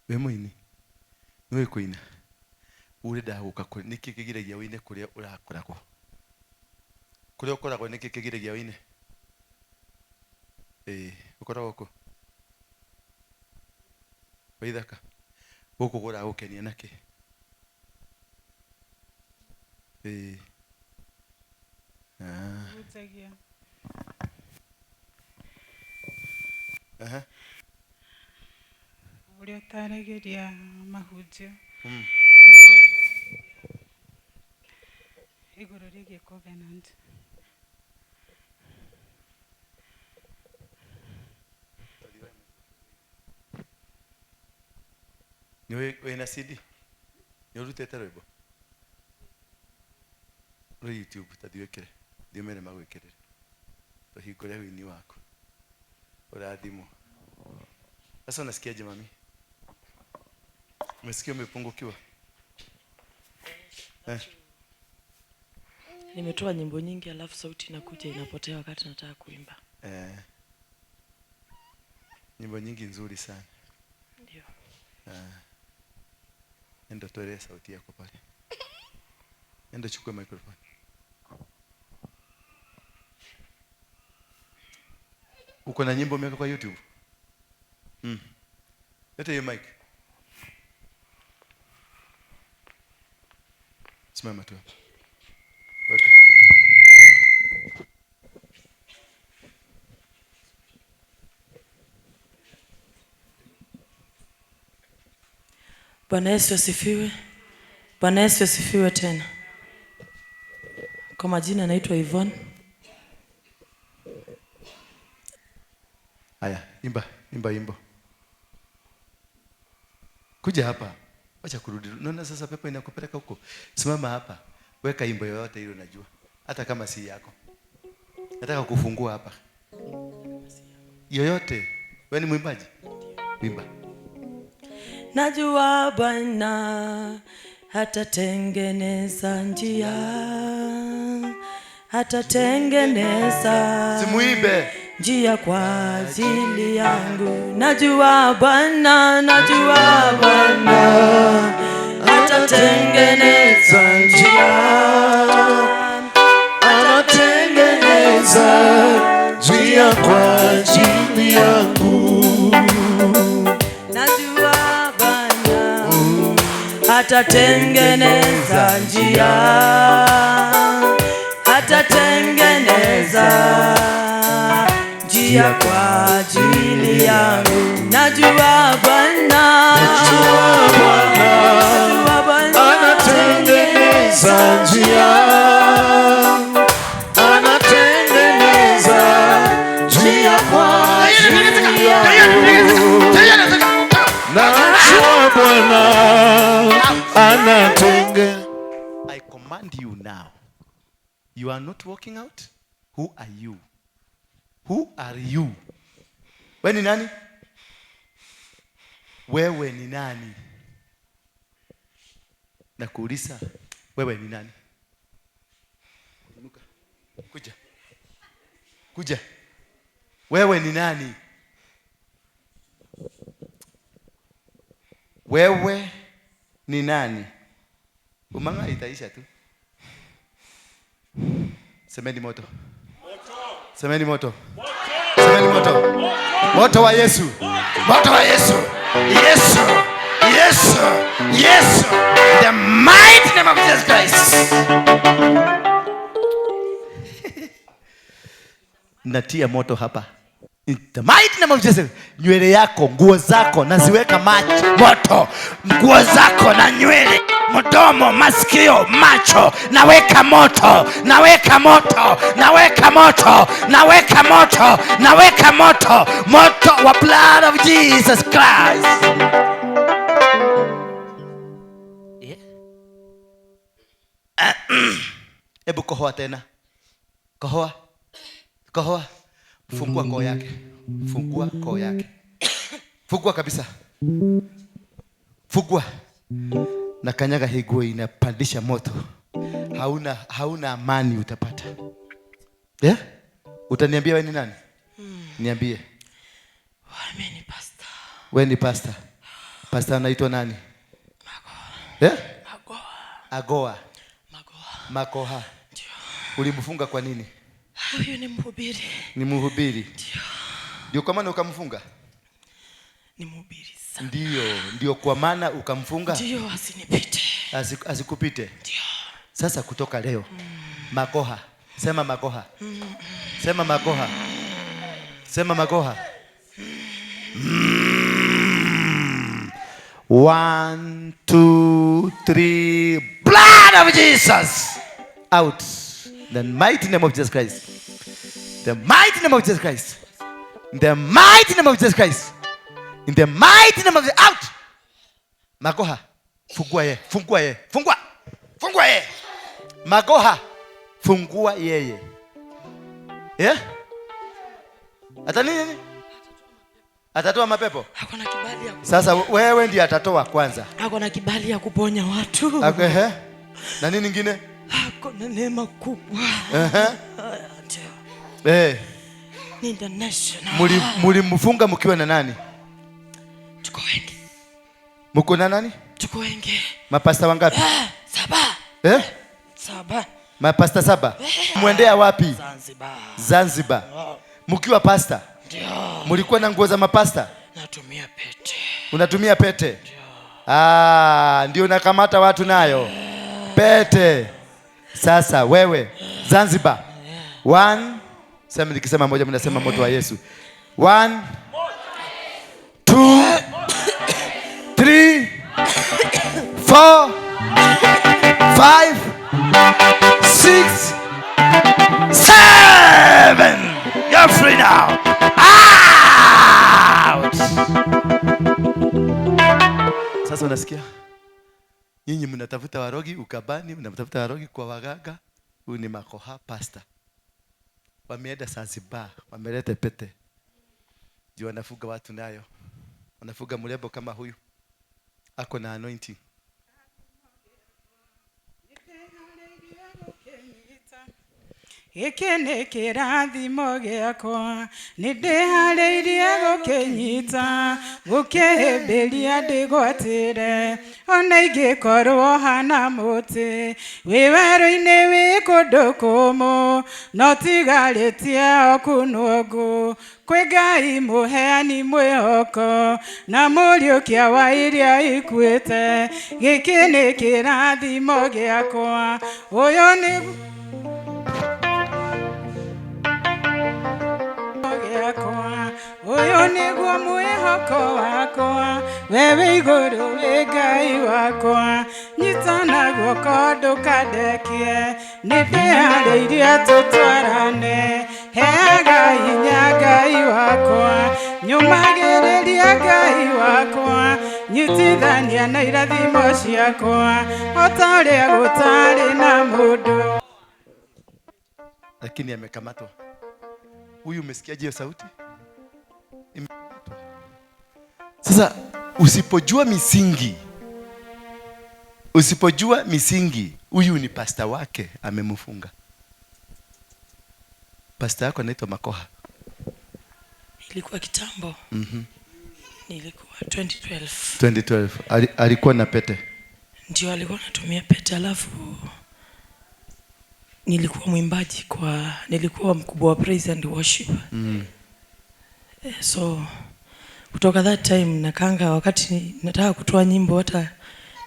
We muini. Niwe kuina. Urenda guka kuri niki kigiragia wine kuria urakoragwo. Kuria ukoragwo niki kigiragia wine? Ukoragwo ku? Waithaka. Guku guragukenia naki? Hutagia. Aha. Uria utaragiria mahunjio. Iguru rigie covenant. Ni wina CD? Ni urutete rwimbo? Rwi YouTube ta thiĩ wĩkĩre. Thiĩ ũmere magwĩkĩrĩre. Tũhingũre wĩini waku. Ũrathimwo. Sasa unasikiaje mami? Umesikia umepungukiwa? Nimetoa nyimbo nyingi alafu sauti inakuja inapotea wakati nataka kuimba. Nyimbo nyingi nzuri sana. Ndio. Enda toa sauti yako pale. Enda chukua microphone. Uko na nyimbo umeweka kwa YouTube? Leta hiyo mic. Simama tu hapa. Weka. Bwana Yesu asifiwe. Bwana Yesu asifiwe tena. Kwa majina naitwa Yvonne. Haya, imba, imba imbo. Kuja hapa. Wacha kurudi. Unaona sasa pepo inakupeleka huko. Simama hapa. Weka imbo yoyote ile unajua. Hata kama si yako. Nataka kufungua hapa. Yoyote. Wewe ni mwimbaji? Imba. Najua Bwana hatatengeneza njia. Hatatengeneza. Simuimbe. Njia kwa ajili yangu. Najua Bwana, najua Bwana atatengeneza njia. Atatengeneza njia kwa ajili yangu. Najua Bwana atatengeneza njia. Atatengeneza njia kwa ajili yangu. Najua Bwana, najua Bwana anatengeneza njia. Anatengeneza njia kwa ajili yangu. Najua Bwana anatengeneza. I command you now. You are not walking out. Who are you? Who are you? Wewe ni nani? Wewe ni nani? Nakuuliza, wewe ni nani? Inuka. Kuja. Kuja. Wewe ni nani? Wewe ni nani? Umanga itaisha tu. Semeni moto. Semeni moto. Semeni moto. Moto wa Yesu. Moto wa Yesu. Yesu. Yesu. Yesu. In the mighty name of Jesus Christ. Natia moto hapa. In the mighty name of Jesus. Nywele yako, nguo zako naziweka maji moto. Nguo zako na nywele, mdomo, masikio, macho, naweka moto, naweka moto, naweka moto, naweka moto, naweka moto, moto wa blood of Jesus Christ. Yeah. Ebu kohoa tena. Kohoa. Kohoa. Fungua koo yake. Fungua koo yake. Fungua kabisa. Fungua. Na kanyaga hii nguo inapandisha moto. Hauna amani utapata. Yeah? Utaniambia wewe ni nani? Niambie. Mimi ni pastor. Wewe ni pastor. Pastor anaitwa nani? Magoha. Yeah? Magoha. Agoa. Magoha. Makoha. Ndio. Ulimfunga kwa nini? Huyu ni mhubiri. Ni mhubiri. Ndio. Ndio kwa maana ukamfunga? Ni mhubiri sana. Ndio kwa maana ukamfunga? Ndio, asinipite. Asikupite. Ndio. Sasa kutoka leo. Makoha. Sema makoha. Sema makoha. Sema makoha. 1 2 3 Blood of Jesus. Out. The mighty name of Jesus Christ. The mighty name of Jesus Christ. The mighty name of Jesus Christ. In the mighty name of Jesus. Out. Makoha. Fungua ye. Fungua ye. Fungua. Fungua ye. Makoha. Fungua yeye. Yeah? Ata nini? Atatoa mapepo? Hakuna kibali ya. Sasa wewe ndiye atatoa kwanza. Hakuna kibali ya kuponya watu. Ehe. Na nini nyingine? Hakuna neema kubwa. Ehe. Ndio. Ni international. Mulimfunga mkiwa na nani? Tuko wengi. Mko na nani? Tuko wengi. Mapasta wangapi? 7. 7. Mapasta 7. Muendea wapi? Zanzibar. Zanzibar. Mkiwa pasta? Ndio. Mlikuwa na nguo za mapasta? Natumia pete. Unatumia pete? Ndio. Ah, ndio nakamata watu nayo. Pete. Sasa wewe Zanzibar. 1 sema, nikisema moja mnasema moto wa Yesu. 1 2 3 4 5 6 7. You're free now. Out. Sasa unasikia? Nyinyi mnatafuta warogi ukabani, mnatafuta warogi kwa waganga. Huyu ni makoha pastor. Wameenda Zanzibar, wameleta pete. Ndio wanafuga watu nayo. Wanafuga mrembo kama huyu. Ako na anointing. Gĩkĩ nĩ kĩrathimo gĩakwa, nĩndĩharĩirie gũkĩnyita, gũkĩhĩmbĩria ndĩgwatĩre, ona ingĩkorwo hana mũtĩ, wĩ werũ-inĩ wĩ kũndũ kũmũ, no tigarĩtie o kunwo ngũ, kwĩ Ngai mũheani mwĩhoko, na mũriũkia wa iria ikuĩte, gĩkĩ nĩ kĩrathimo gĩakwa, ũyũ nĩ uyu niguo mwihoko wakwa, wewe iguru wi Ngai wakwa, nyitana guoko ndukandekie, nĩndĩharĩirie tũtwarane, heaga hinya Ngai wakwa, nyũmagĩrĩria Ngai wakwa, nyitithania na irathimo ciakwa, o ta ũrĩa gũtarĩ na mũndũ. Lakini amekamatwa. Huyu umesikiaje hiyo sauti? Sasa usipojua misingi, huyu ni pastor wake amemfunga. Pastor yako anaitwa Makoha. Ilikuwa kitambo. Nilikuwa 2012. 2012. Alikuwa na pete? Ndio, alikuwa anatumia pete. Alafu nilikuwa mwimbaji nilikuwa mkubwa wa praise and worship. So kutoka that time nakanga wakati nataka kutoa nyimbo hata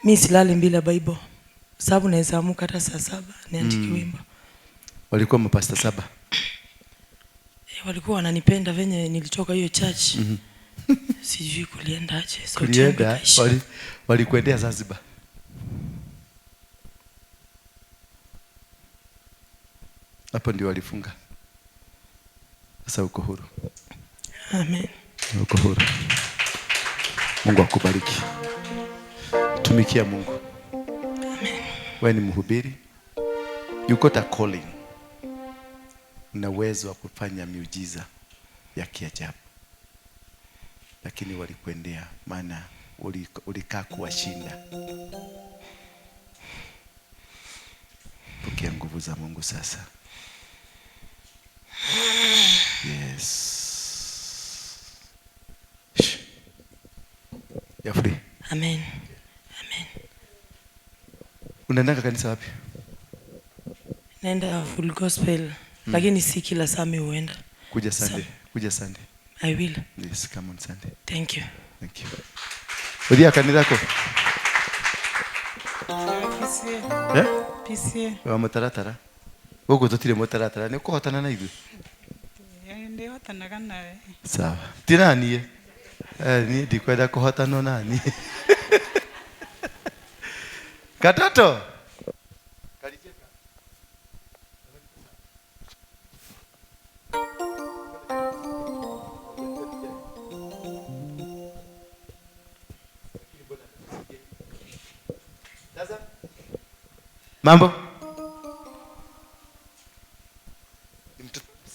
mimi silali bila Bible. Sababu naweza amka hata saa 7 niandike wimbo. Walikuwa mapasta 7. Walikuwa wananipenda venye nilitoka hiyo church. Sijui kulienda aje. Kulienda, walikuendea Zanzibar. Hapo ndio walifunga. Sasa uko huru. Amen. Uko huru. Mungu akubariki. Tumikia Mungu. Amen. Wewe ni mhubiri. You got a calling. Una uwezo wa kufanya miujiza ya kiajabu. Lakini walikuendea maana ulikaa kuwashinda. Pokea nguvu za Mungu sasa. Yes. You're free. Amen. Amen. Unaenda kanisa wapi? Naenda Full Gospel. Lakini si kila saa mimi huenda. Kuja Sunday. Kuja Sunday. I will. Yes, come on Sunday. Thank you. Thank you. Udia kanisa ko? PCA. Eh? PCA. Wa mutaratara. Guku tutire mutaratara ni kuhotana na ithuĩ. Ndihotanaga nawe. Sawa. Ti na niĩ. Niĩ ndikwenda kũhotanwo na niĩ. Katoto. Mambo?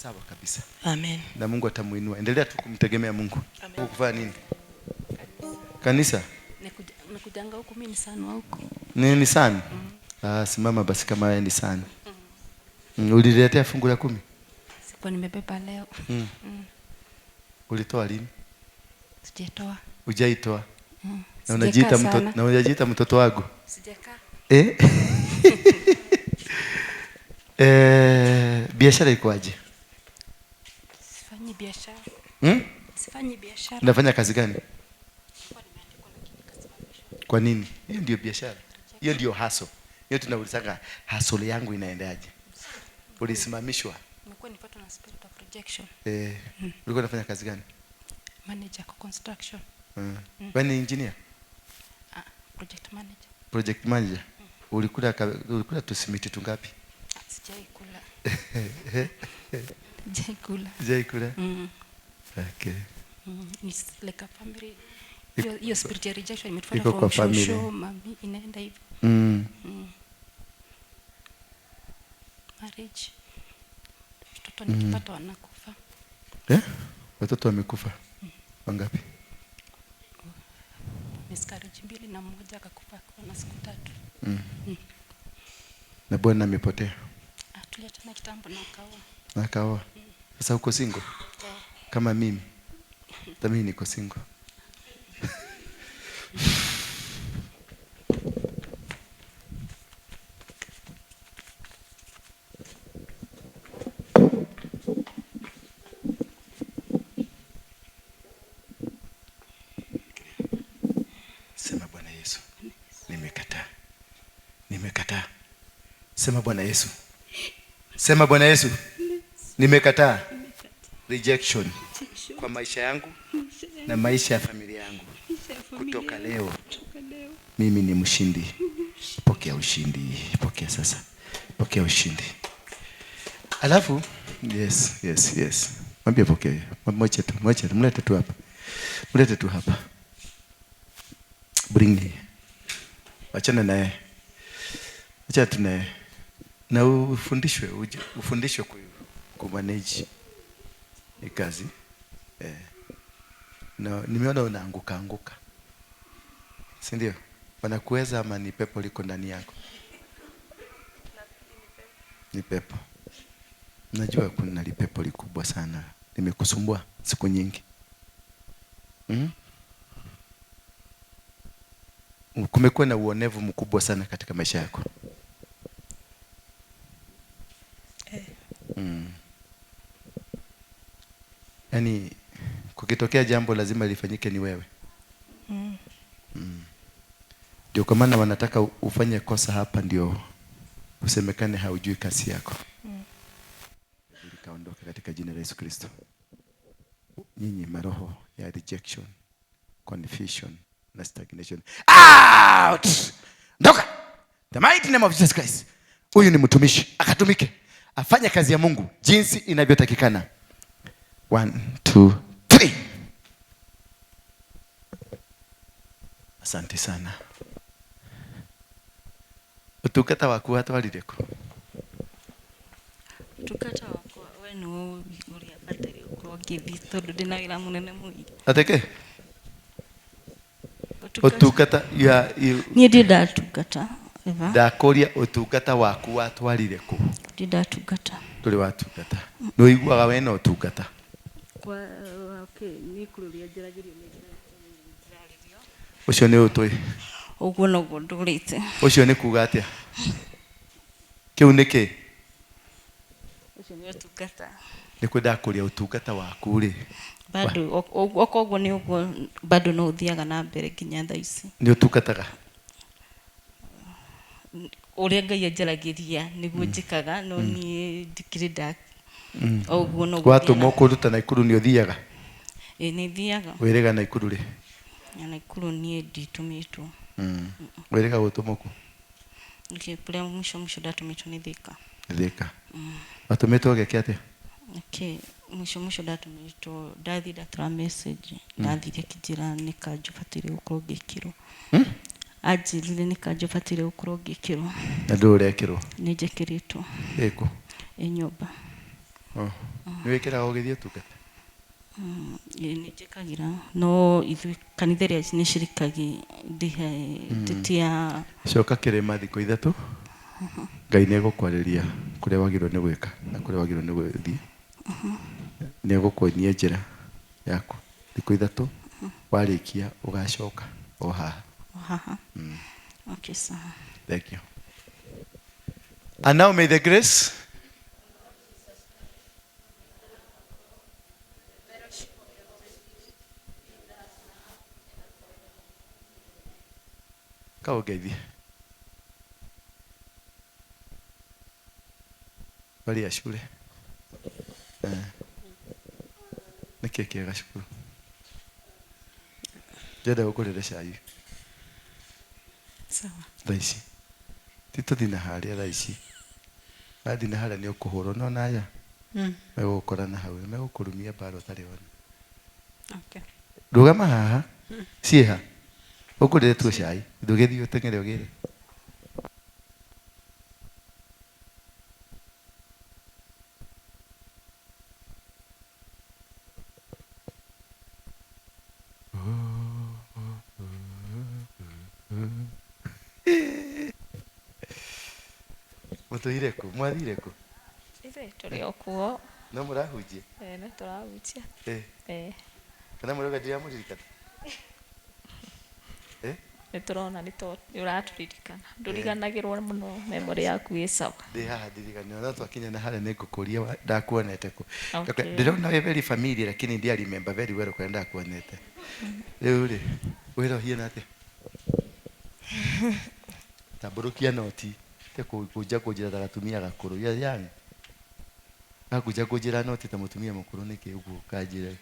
Sawa kabisa. Amen. Na Mungu atamuinua. Endelea tu kumtegemea Mungu. Amen. Kufanya nini? Kanisa. Nakujanga huku mimi ni sana huko. Nini sana? Ah, simama basi kama wewe ni sana. Uliletea fungu la 10? Sikuwa nimebeba leo. Ulitoa lini? Sijatoa. Hujaitoa? Na unajiita mtoto, na unajiita mtoto wangu? Sijakaa. Eh? Biashara iko aje? Sifanyi biashara. Sifanyi biashara. Unafanya kazi gani? Kwa nini? Hiyo ndio biashara. Hiyo ndio hustle. Hiyo tunaulizanga hustle yangu inaendaje? Ulisimamishwa? Nimekuwa nipatwa na spirit of rejection. Ulikuwa unafanya kazi gani? Manager kwa construction. Wewe ni engineer? Project manager. Project manager. Ulikula tusimiti tungapi? Sijai kula. Sijai kula. Sijai kula? Okay. It's like a family. Hiyo spirit ya rejection imetufuata kwa family. Mami inaenda hivyo. Marriage. Watoto nikipata wanakufa. Watoto wamekufa. Wangapi? Miscarriage 2 na 1 akakufa kwa na siku 3. Na bwana amepotea. Tuliachana kitambo na akaoa. Na akaoa. Sasa uko single? Kama mimi. Hata mimi niko single. Sema Bwana Yesu, nimekataa. Nimekataa. Sema Bwana Yesu. Sema Bwana Yesu. Nimekataa rejection kwa maisha yangu na maisha ya familia yangu. Kutoka leo mimi ni mshindi. Pokea ushindi. Pokea sasa. Pokea ushindi. Alafu yes, yes, yes. Mwambie pokea. Mwache tu, mwache tu, mlete tu hapa. Mlete tu hapa. Bring here. Achana naye. Acha tu naye. Na ufundishwe, ufundishwe ku manage ni kazi. Na nimeona unaanguka anguka. Si ndio? Wanakuweza ama ni pepo liko ndani yako? Ni pepo. Najua kuna lipepo likubwa sana. Nimekusumbua siku nyingi. Kumekuwa na uonevu mkubwa sana katika maisha yako. Yaani kukitokea jambo lazima lifanyike ni wewe. Ndio kwa maana wanataka ufanye kosa hapa ndio usemekane haujui kasi yako. Likaondoka katika jina la Yesu Kristo. Nyinyi maroho ya rejection, confusion na stagnation. Out! Ndoka! The mighty name of Jesus Christ. Huyu ni mtumishi, akatumike. Afanye kazi ya Mungu jinsi inavyotakikana. 1 2 3. Asante sana. Utungata waku watwarire kũ? Utungata wakwa we nĩwe ũrĩa bataire gũkorwo ngĩthiĩ tondũ ndĩna wĩra mũnene mũingĩ. Atĩkĩ? Utungata ya Niĩ ndirĩ ndatungata. Eva. Ndakũria ũtungata waku watwarire kũ? Ndirĩ ndatungata. Ndũrĩ watungata. Nĩ ũiguaga we na ũtungata? Kwa okay, niĩ kũrĩ ũrĩa njaragĩrio nĩ njaragĩrio. Ũcio nĩ ũtũĩ. Ũguo noguo ndũrĩte. Ũcio nĩ kuga atĩa? Kĩu nĩ kĩ? Ũcio nĩ ũtungata. Nĩ kwenda kũria ũtungata waku rĩ. Bado okoguo nĩ ũguo bado no ũthiaga na mbere nginya thaa ici. Nĩ ũtungataga? Ũrĩa Ngai anjaragĩria nĩguo njĩkaga no niĩ ndikĩrĩ nda. Ũguo noguo. Watũmwo kũruta Naikuru nĩ ũthiaga? Ĩĩ nĩ thiaga. Wĩrĩga Naikuru rĩ? Naikuru niĩ nditũmĩtwo. Wĩrĩga gũtũmwo kũ? Kũrĩa mũico mũico ndatũmĩtwo nĩ Thika. Thika. Watũmĩtwo gĩke atĩa? Okay, mũico mũico ndatũmĩtwo ndathiĩ ndatwara message ndathire akĩnjĩra nĩ kanjũ bataire gũkorwo ngĩkĩrwo. Anjĩrire nĩ kanjũ bataire gũkorwo ngĩkĩrwo. Na ndũrĩ ũrekĩrwo? Nĩ njĩkĩrĩtwo. Ĩkũ? Ĩ nyũmba. Nĩ wĩkĩraga ũgĩthiĩ ũtungata? Nĩ njĩkagĩra no ithuĩ kanitha ĩrĩa nĩ cirikagi nditia. Coka kĩrĩma thikũ ithatũ. Ngai nĩ egũkwarĩria kũrĩa wagĩrĩirwo nĩ gwĩka na kũrĩa wagĩrĩirwo nĩ gũthiĩ. Nĩ egũkuonia njĩra yaku. Thikũ ithatũ warĩkia ũgacoka o haha. O haha. Okay, sir. Thank you. And now may the grace kaũngeithie. Bari ya shule. Nĩkĩ kĩega cukuru? Ndĩrenda gũkũrĩre cai. Sawa. Thaa ici. Ti tũthiĩ na harĩa thaa ici. Wathiĩ na harĩa nĩ ũkũhũrwo no naya. Megũgũkora na hau, megũkũrumia mbara ũtarĩ ona. Okay. Rũgama haha. Ciĩha. Ũkũrĩre tu cai. Ndũgĩthiĩ ũteng'ere ũgĩre. Mũtũire kũ? Mwathire kũ? Ithuĩ tũrĩ o kuo. No mũrahunjia? No tũrahunjia. Kana mũrauga ndiramũririkana? Nĩ tũrona nĩ ũratũririkana. Ndũriganagĩrwo mũno, memory yaku ĩ sawa. Ndĩ haha ndiriganĩrwo, no twakinya na harĩa nĩ ngũkũria ndakuonete kũ. Ndĩrona wĩ very familiar lakini ndiarĩ remember very well kũrĩa ndakuonete. Rĩu rĩ, wĩra ũhiana atĩa? Tambũrũkia noti. Te kũnja kũnjĩra ta gatumia gakũrũ. You are young. Gakũnja kũnjĩra noti ta mũtumia mũkũrũ nĩkĩ ũguo ũkanjĩra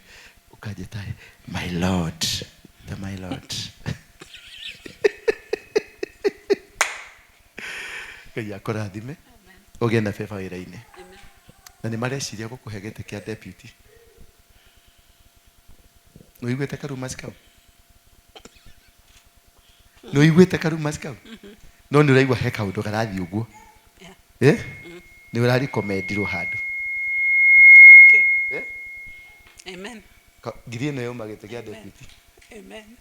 ũkanjĩta my lord. Ta my lord. Ngai akũrathime. Ũgĩe na favor wĩra-inĩ. Na nĩ mareciria gũkũhe gĩtĩ kĩa deputy. Nĩ ũiguĩte karumors kau? Nĩ ũiguĩte karumors kau? No nĩ ũraigua he kaũndũ karathiĩ ũguo. Nĩ ũrarikomendirwo handũ. Okay. Amen. Ngiri ĩno yauma gĩtĩ kĩa deputy. Amen.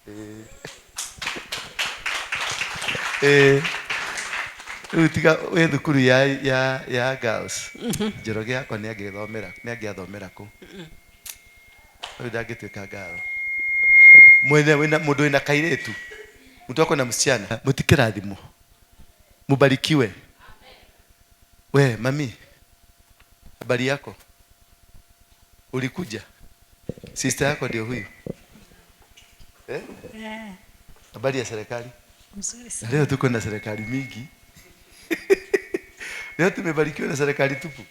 Rĩu tiga wĩ thukuru ya girls. Njoroge yakwa nĩ angĩthomera, nĩ angĩathomera kũu. Rĩu ndangĩtuĩka girl. Mwene wĩna mũndũ wĩna kairĩtu. Mtu wako na msichana, mutikirathimo. Mubarikiwe. We, mami. Habari yako? Ulikuja? Sister yako ndio huyu. Eh? Habari ya serikali? Mzuri sana. Leo tuko na serikali mingi. Leo tumebarikiwa na serikali tupu.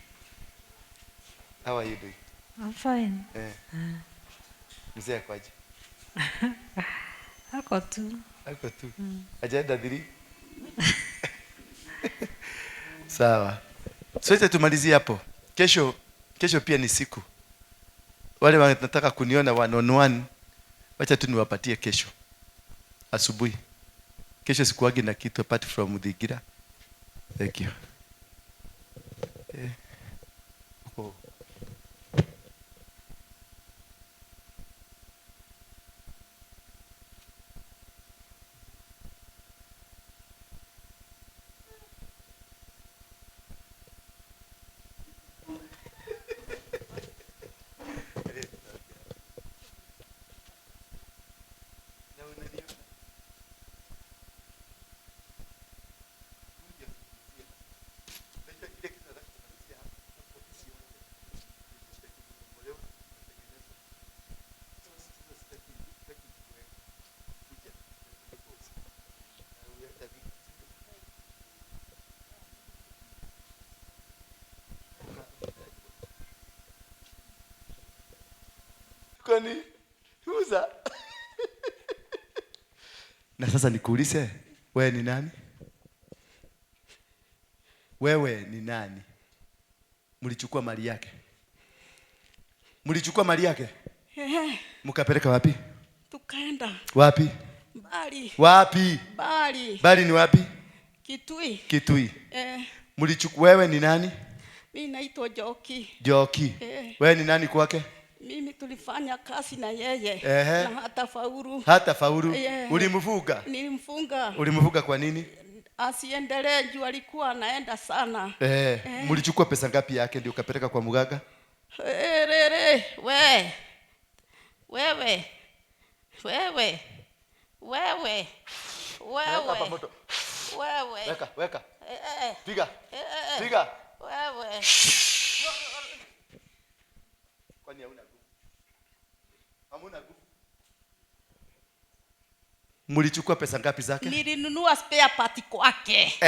How are you doing? I'm fine. Mzee akwaje? Ako tu. Ako tu. Hajaenda dhiri? Sawa. Sote tumalizie hapo. Kesho pia ni siku. Wale wanataka kuniona one on one, wacha tu niwapatie kesho asubuhi. Kesho sikuagi na kitu apart from Thigira. Thank you. Uko. Kwani uza. Na sasa nikuulize, wewe ni nani? Wewe ni nani? Mlichukua mali yake? Mlichukua mali yake? Mkapeleka wapi? Tukaenda. Wapi? Bali. Wapi? Bali. Bali ni wapi? Kitui. Kitui. Mlichukua, wewe ni nani? Mimi naitwa Joki. Joki. Wewe ni nani kwake? Mimi tulifanya kazi na yeye. Na hata faulu. Hata faulu. Ulimfunga? Nilimfunga. Ulimfunga kwa nini? Asiendelee juu alikuwa anaenda sana. Mlichukua pesa ngapi yake ndio ukapeleka kwa mganga? We. Wewe. Wewe. Wewe. Wewe. Wewe. Weka, weka. Piga. Piga. Wewe. Kwani hauna nguvu? Hamuna nguvu? Mlichukua pesa ngapi zake? Nilinunua spare part kwake.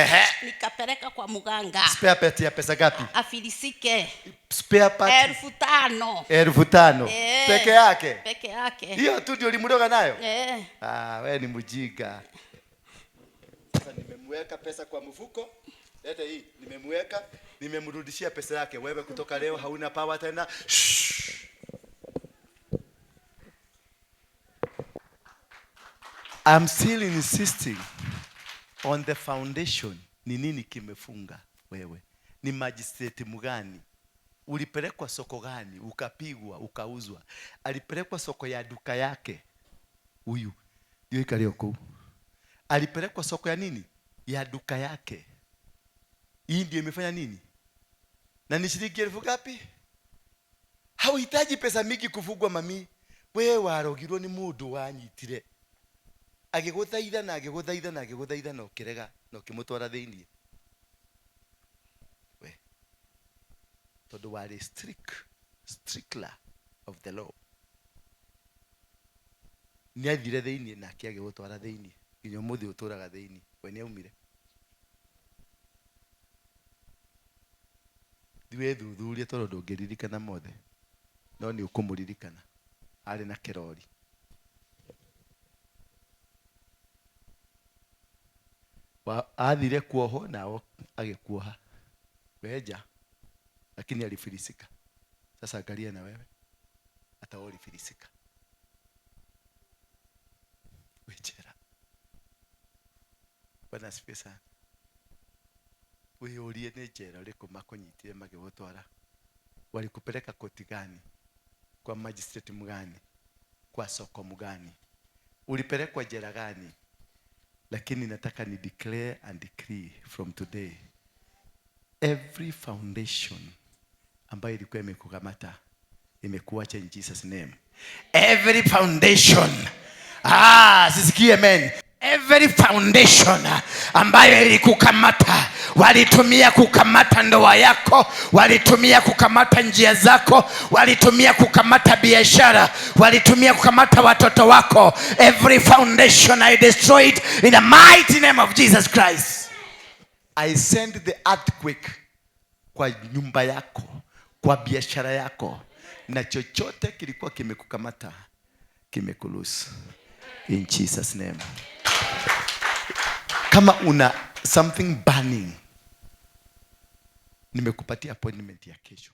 Nikapeleka kwa mganga. Spare part ya pesa ngapi? Afilisike. Spare part 5,000. 5,000. Peke yake? Peke yake. Hiyo tu ndio ulimroga nayo? Ah, wewe ni mjinga. Sasa nimemweka pesa kwa mfuko. Leta hii, nimemweka, nimemrudishia pesa yake. Wewe kutoka leo hauna power tena. I'm still insisting on the foundation. Ni nini kimefunga wewe? Ni magistrate mgani? Ulipelekwa soko gani? Ukapigwa, ukauzwa. Alipelekwa soko ya duka yake. Huyu ndio ikalio kuu. Alipelekwa soko ya nini? Ya duka yake. Hii ndio imefanya nini? Na ni shilingi 1,000 ngapi? Hauhitaji pesa mingi kufugwa mami. Wewe warogirwo ni mundu wanyitire. Agiguthaitha na agiguthaitha na agiguthaitha na ukirega na ukimutwara thiini. We. Tondu wari stickler of the law. Ni athire thiini nake agigutwara thiini. Nginya umuthi uturaga thiini. We ni aumire. Thiwe thuthurie tondu ndungiririkana mothe. No ni ukumuririkana. Ari na kirori. Athire kuoho nao agikuoha. Weja. Lakini alifilisika. Sasa angalia na wewe. Hata wewe ulifilisika. Wejera. Bwana asifiwe sana. Wiyurie ni jera uriku makunyitire magigutwara. Walikupeleka koti gani? Kwa magistrate mgani? Kwa soko mgani? Ulipelekwa jela gani? Lakini nataka ni declare and decree from today. Every foundation ambayo ilikuwa imekukamata imekuacha in Jesus name. Every foundation. Sisikie amen. Every foundation ambayo ilikukamata, walitumia kukamata ndoa yako, walitumia kukamata njia zako, walitumia kukamata biashara, walitumia kukamata watoto wako. Every foundation I destroy it in the mighty name of Jesus Christ. I send the earthquake kwa nyumba yako, kwa biashara yako, na chochote kilikuwa kimekukamata kimekuloose. In Jesus name. Kama una something burning, nimekupatia appointment ya kesho.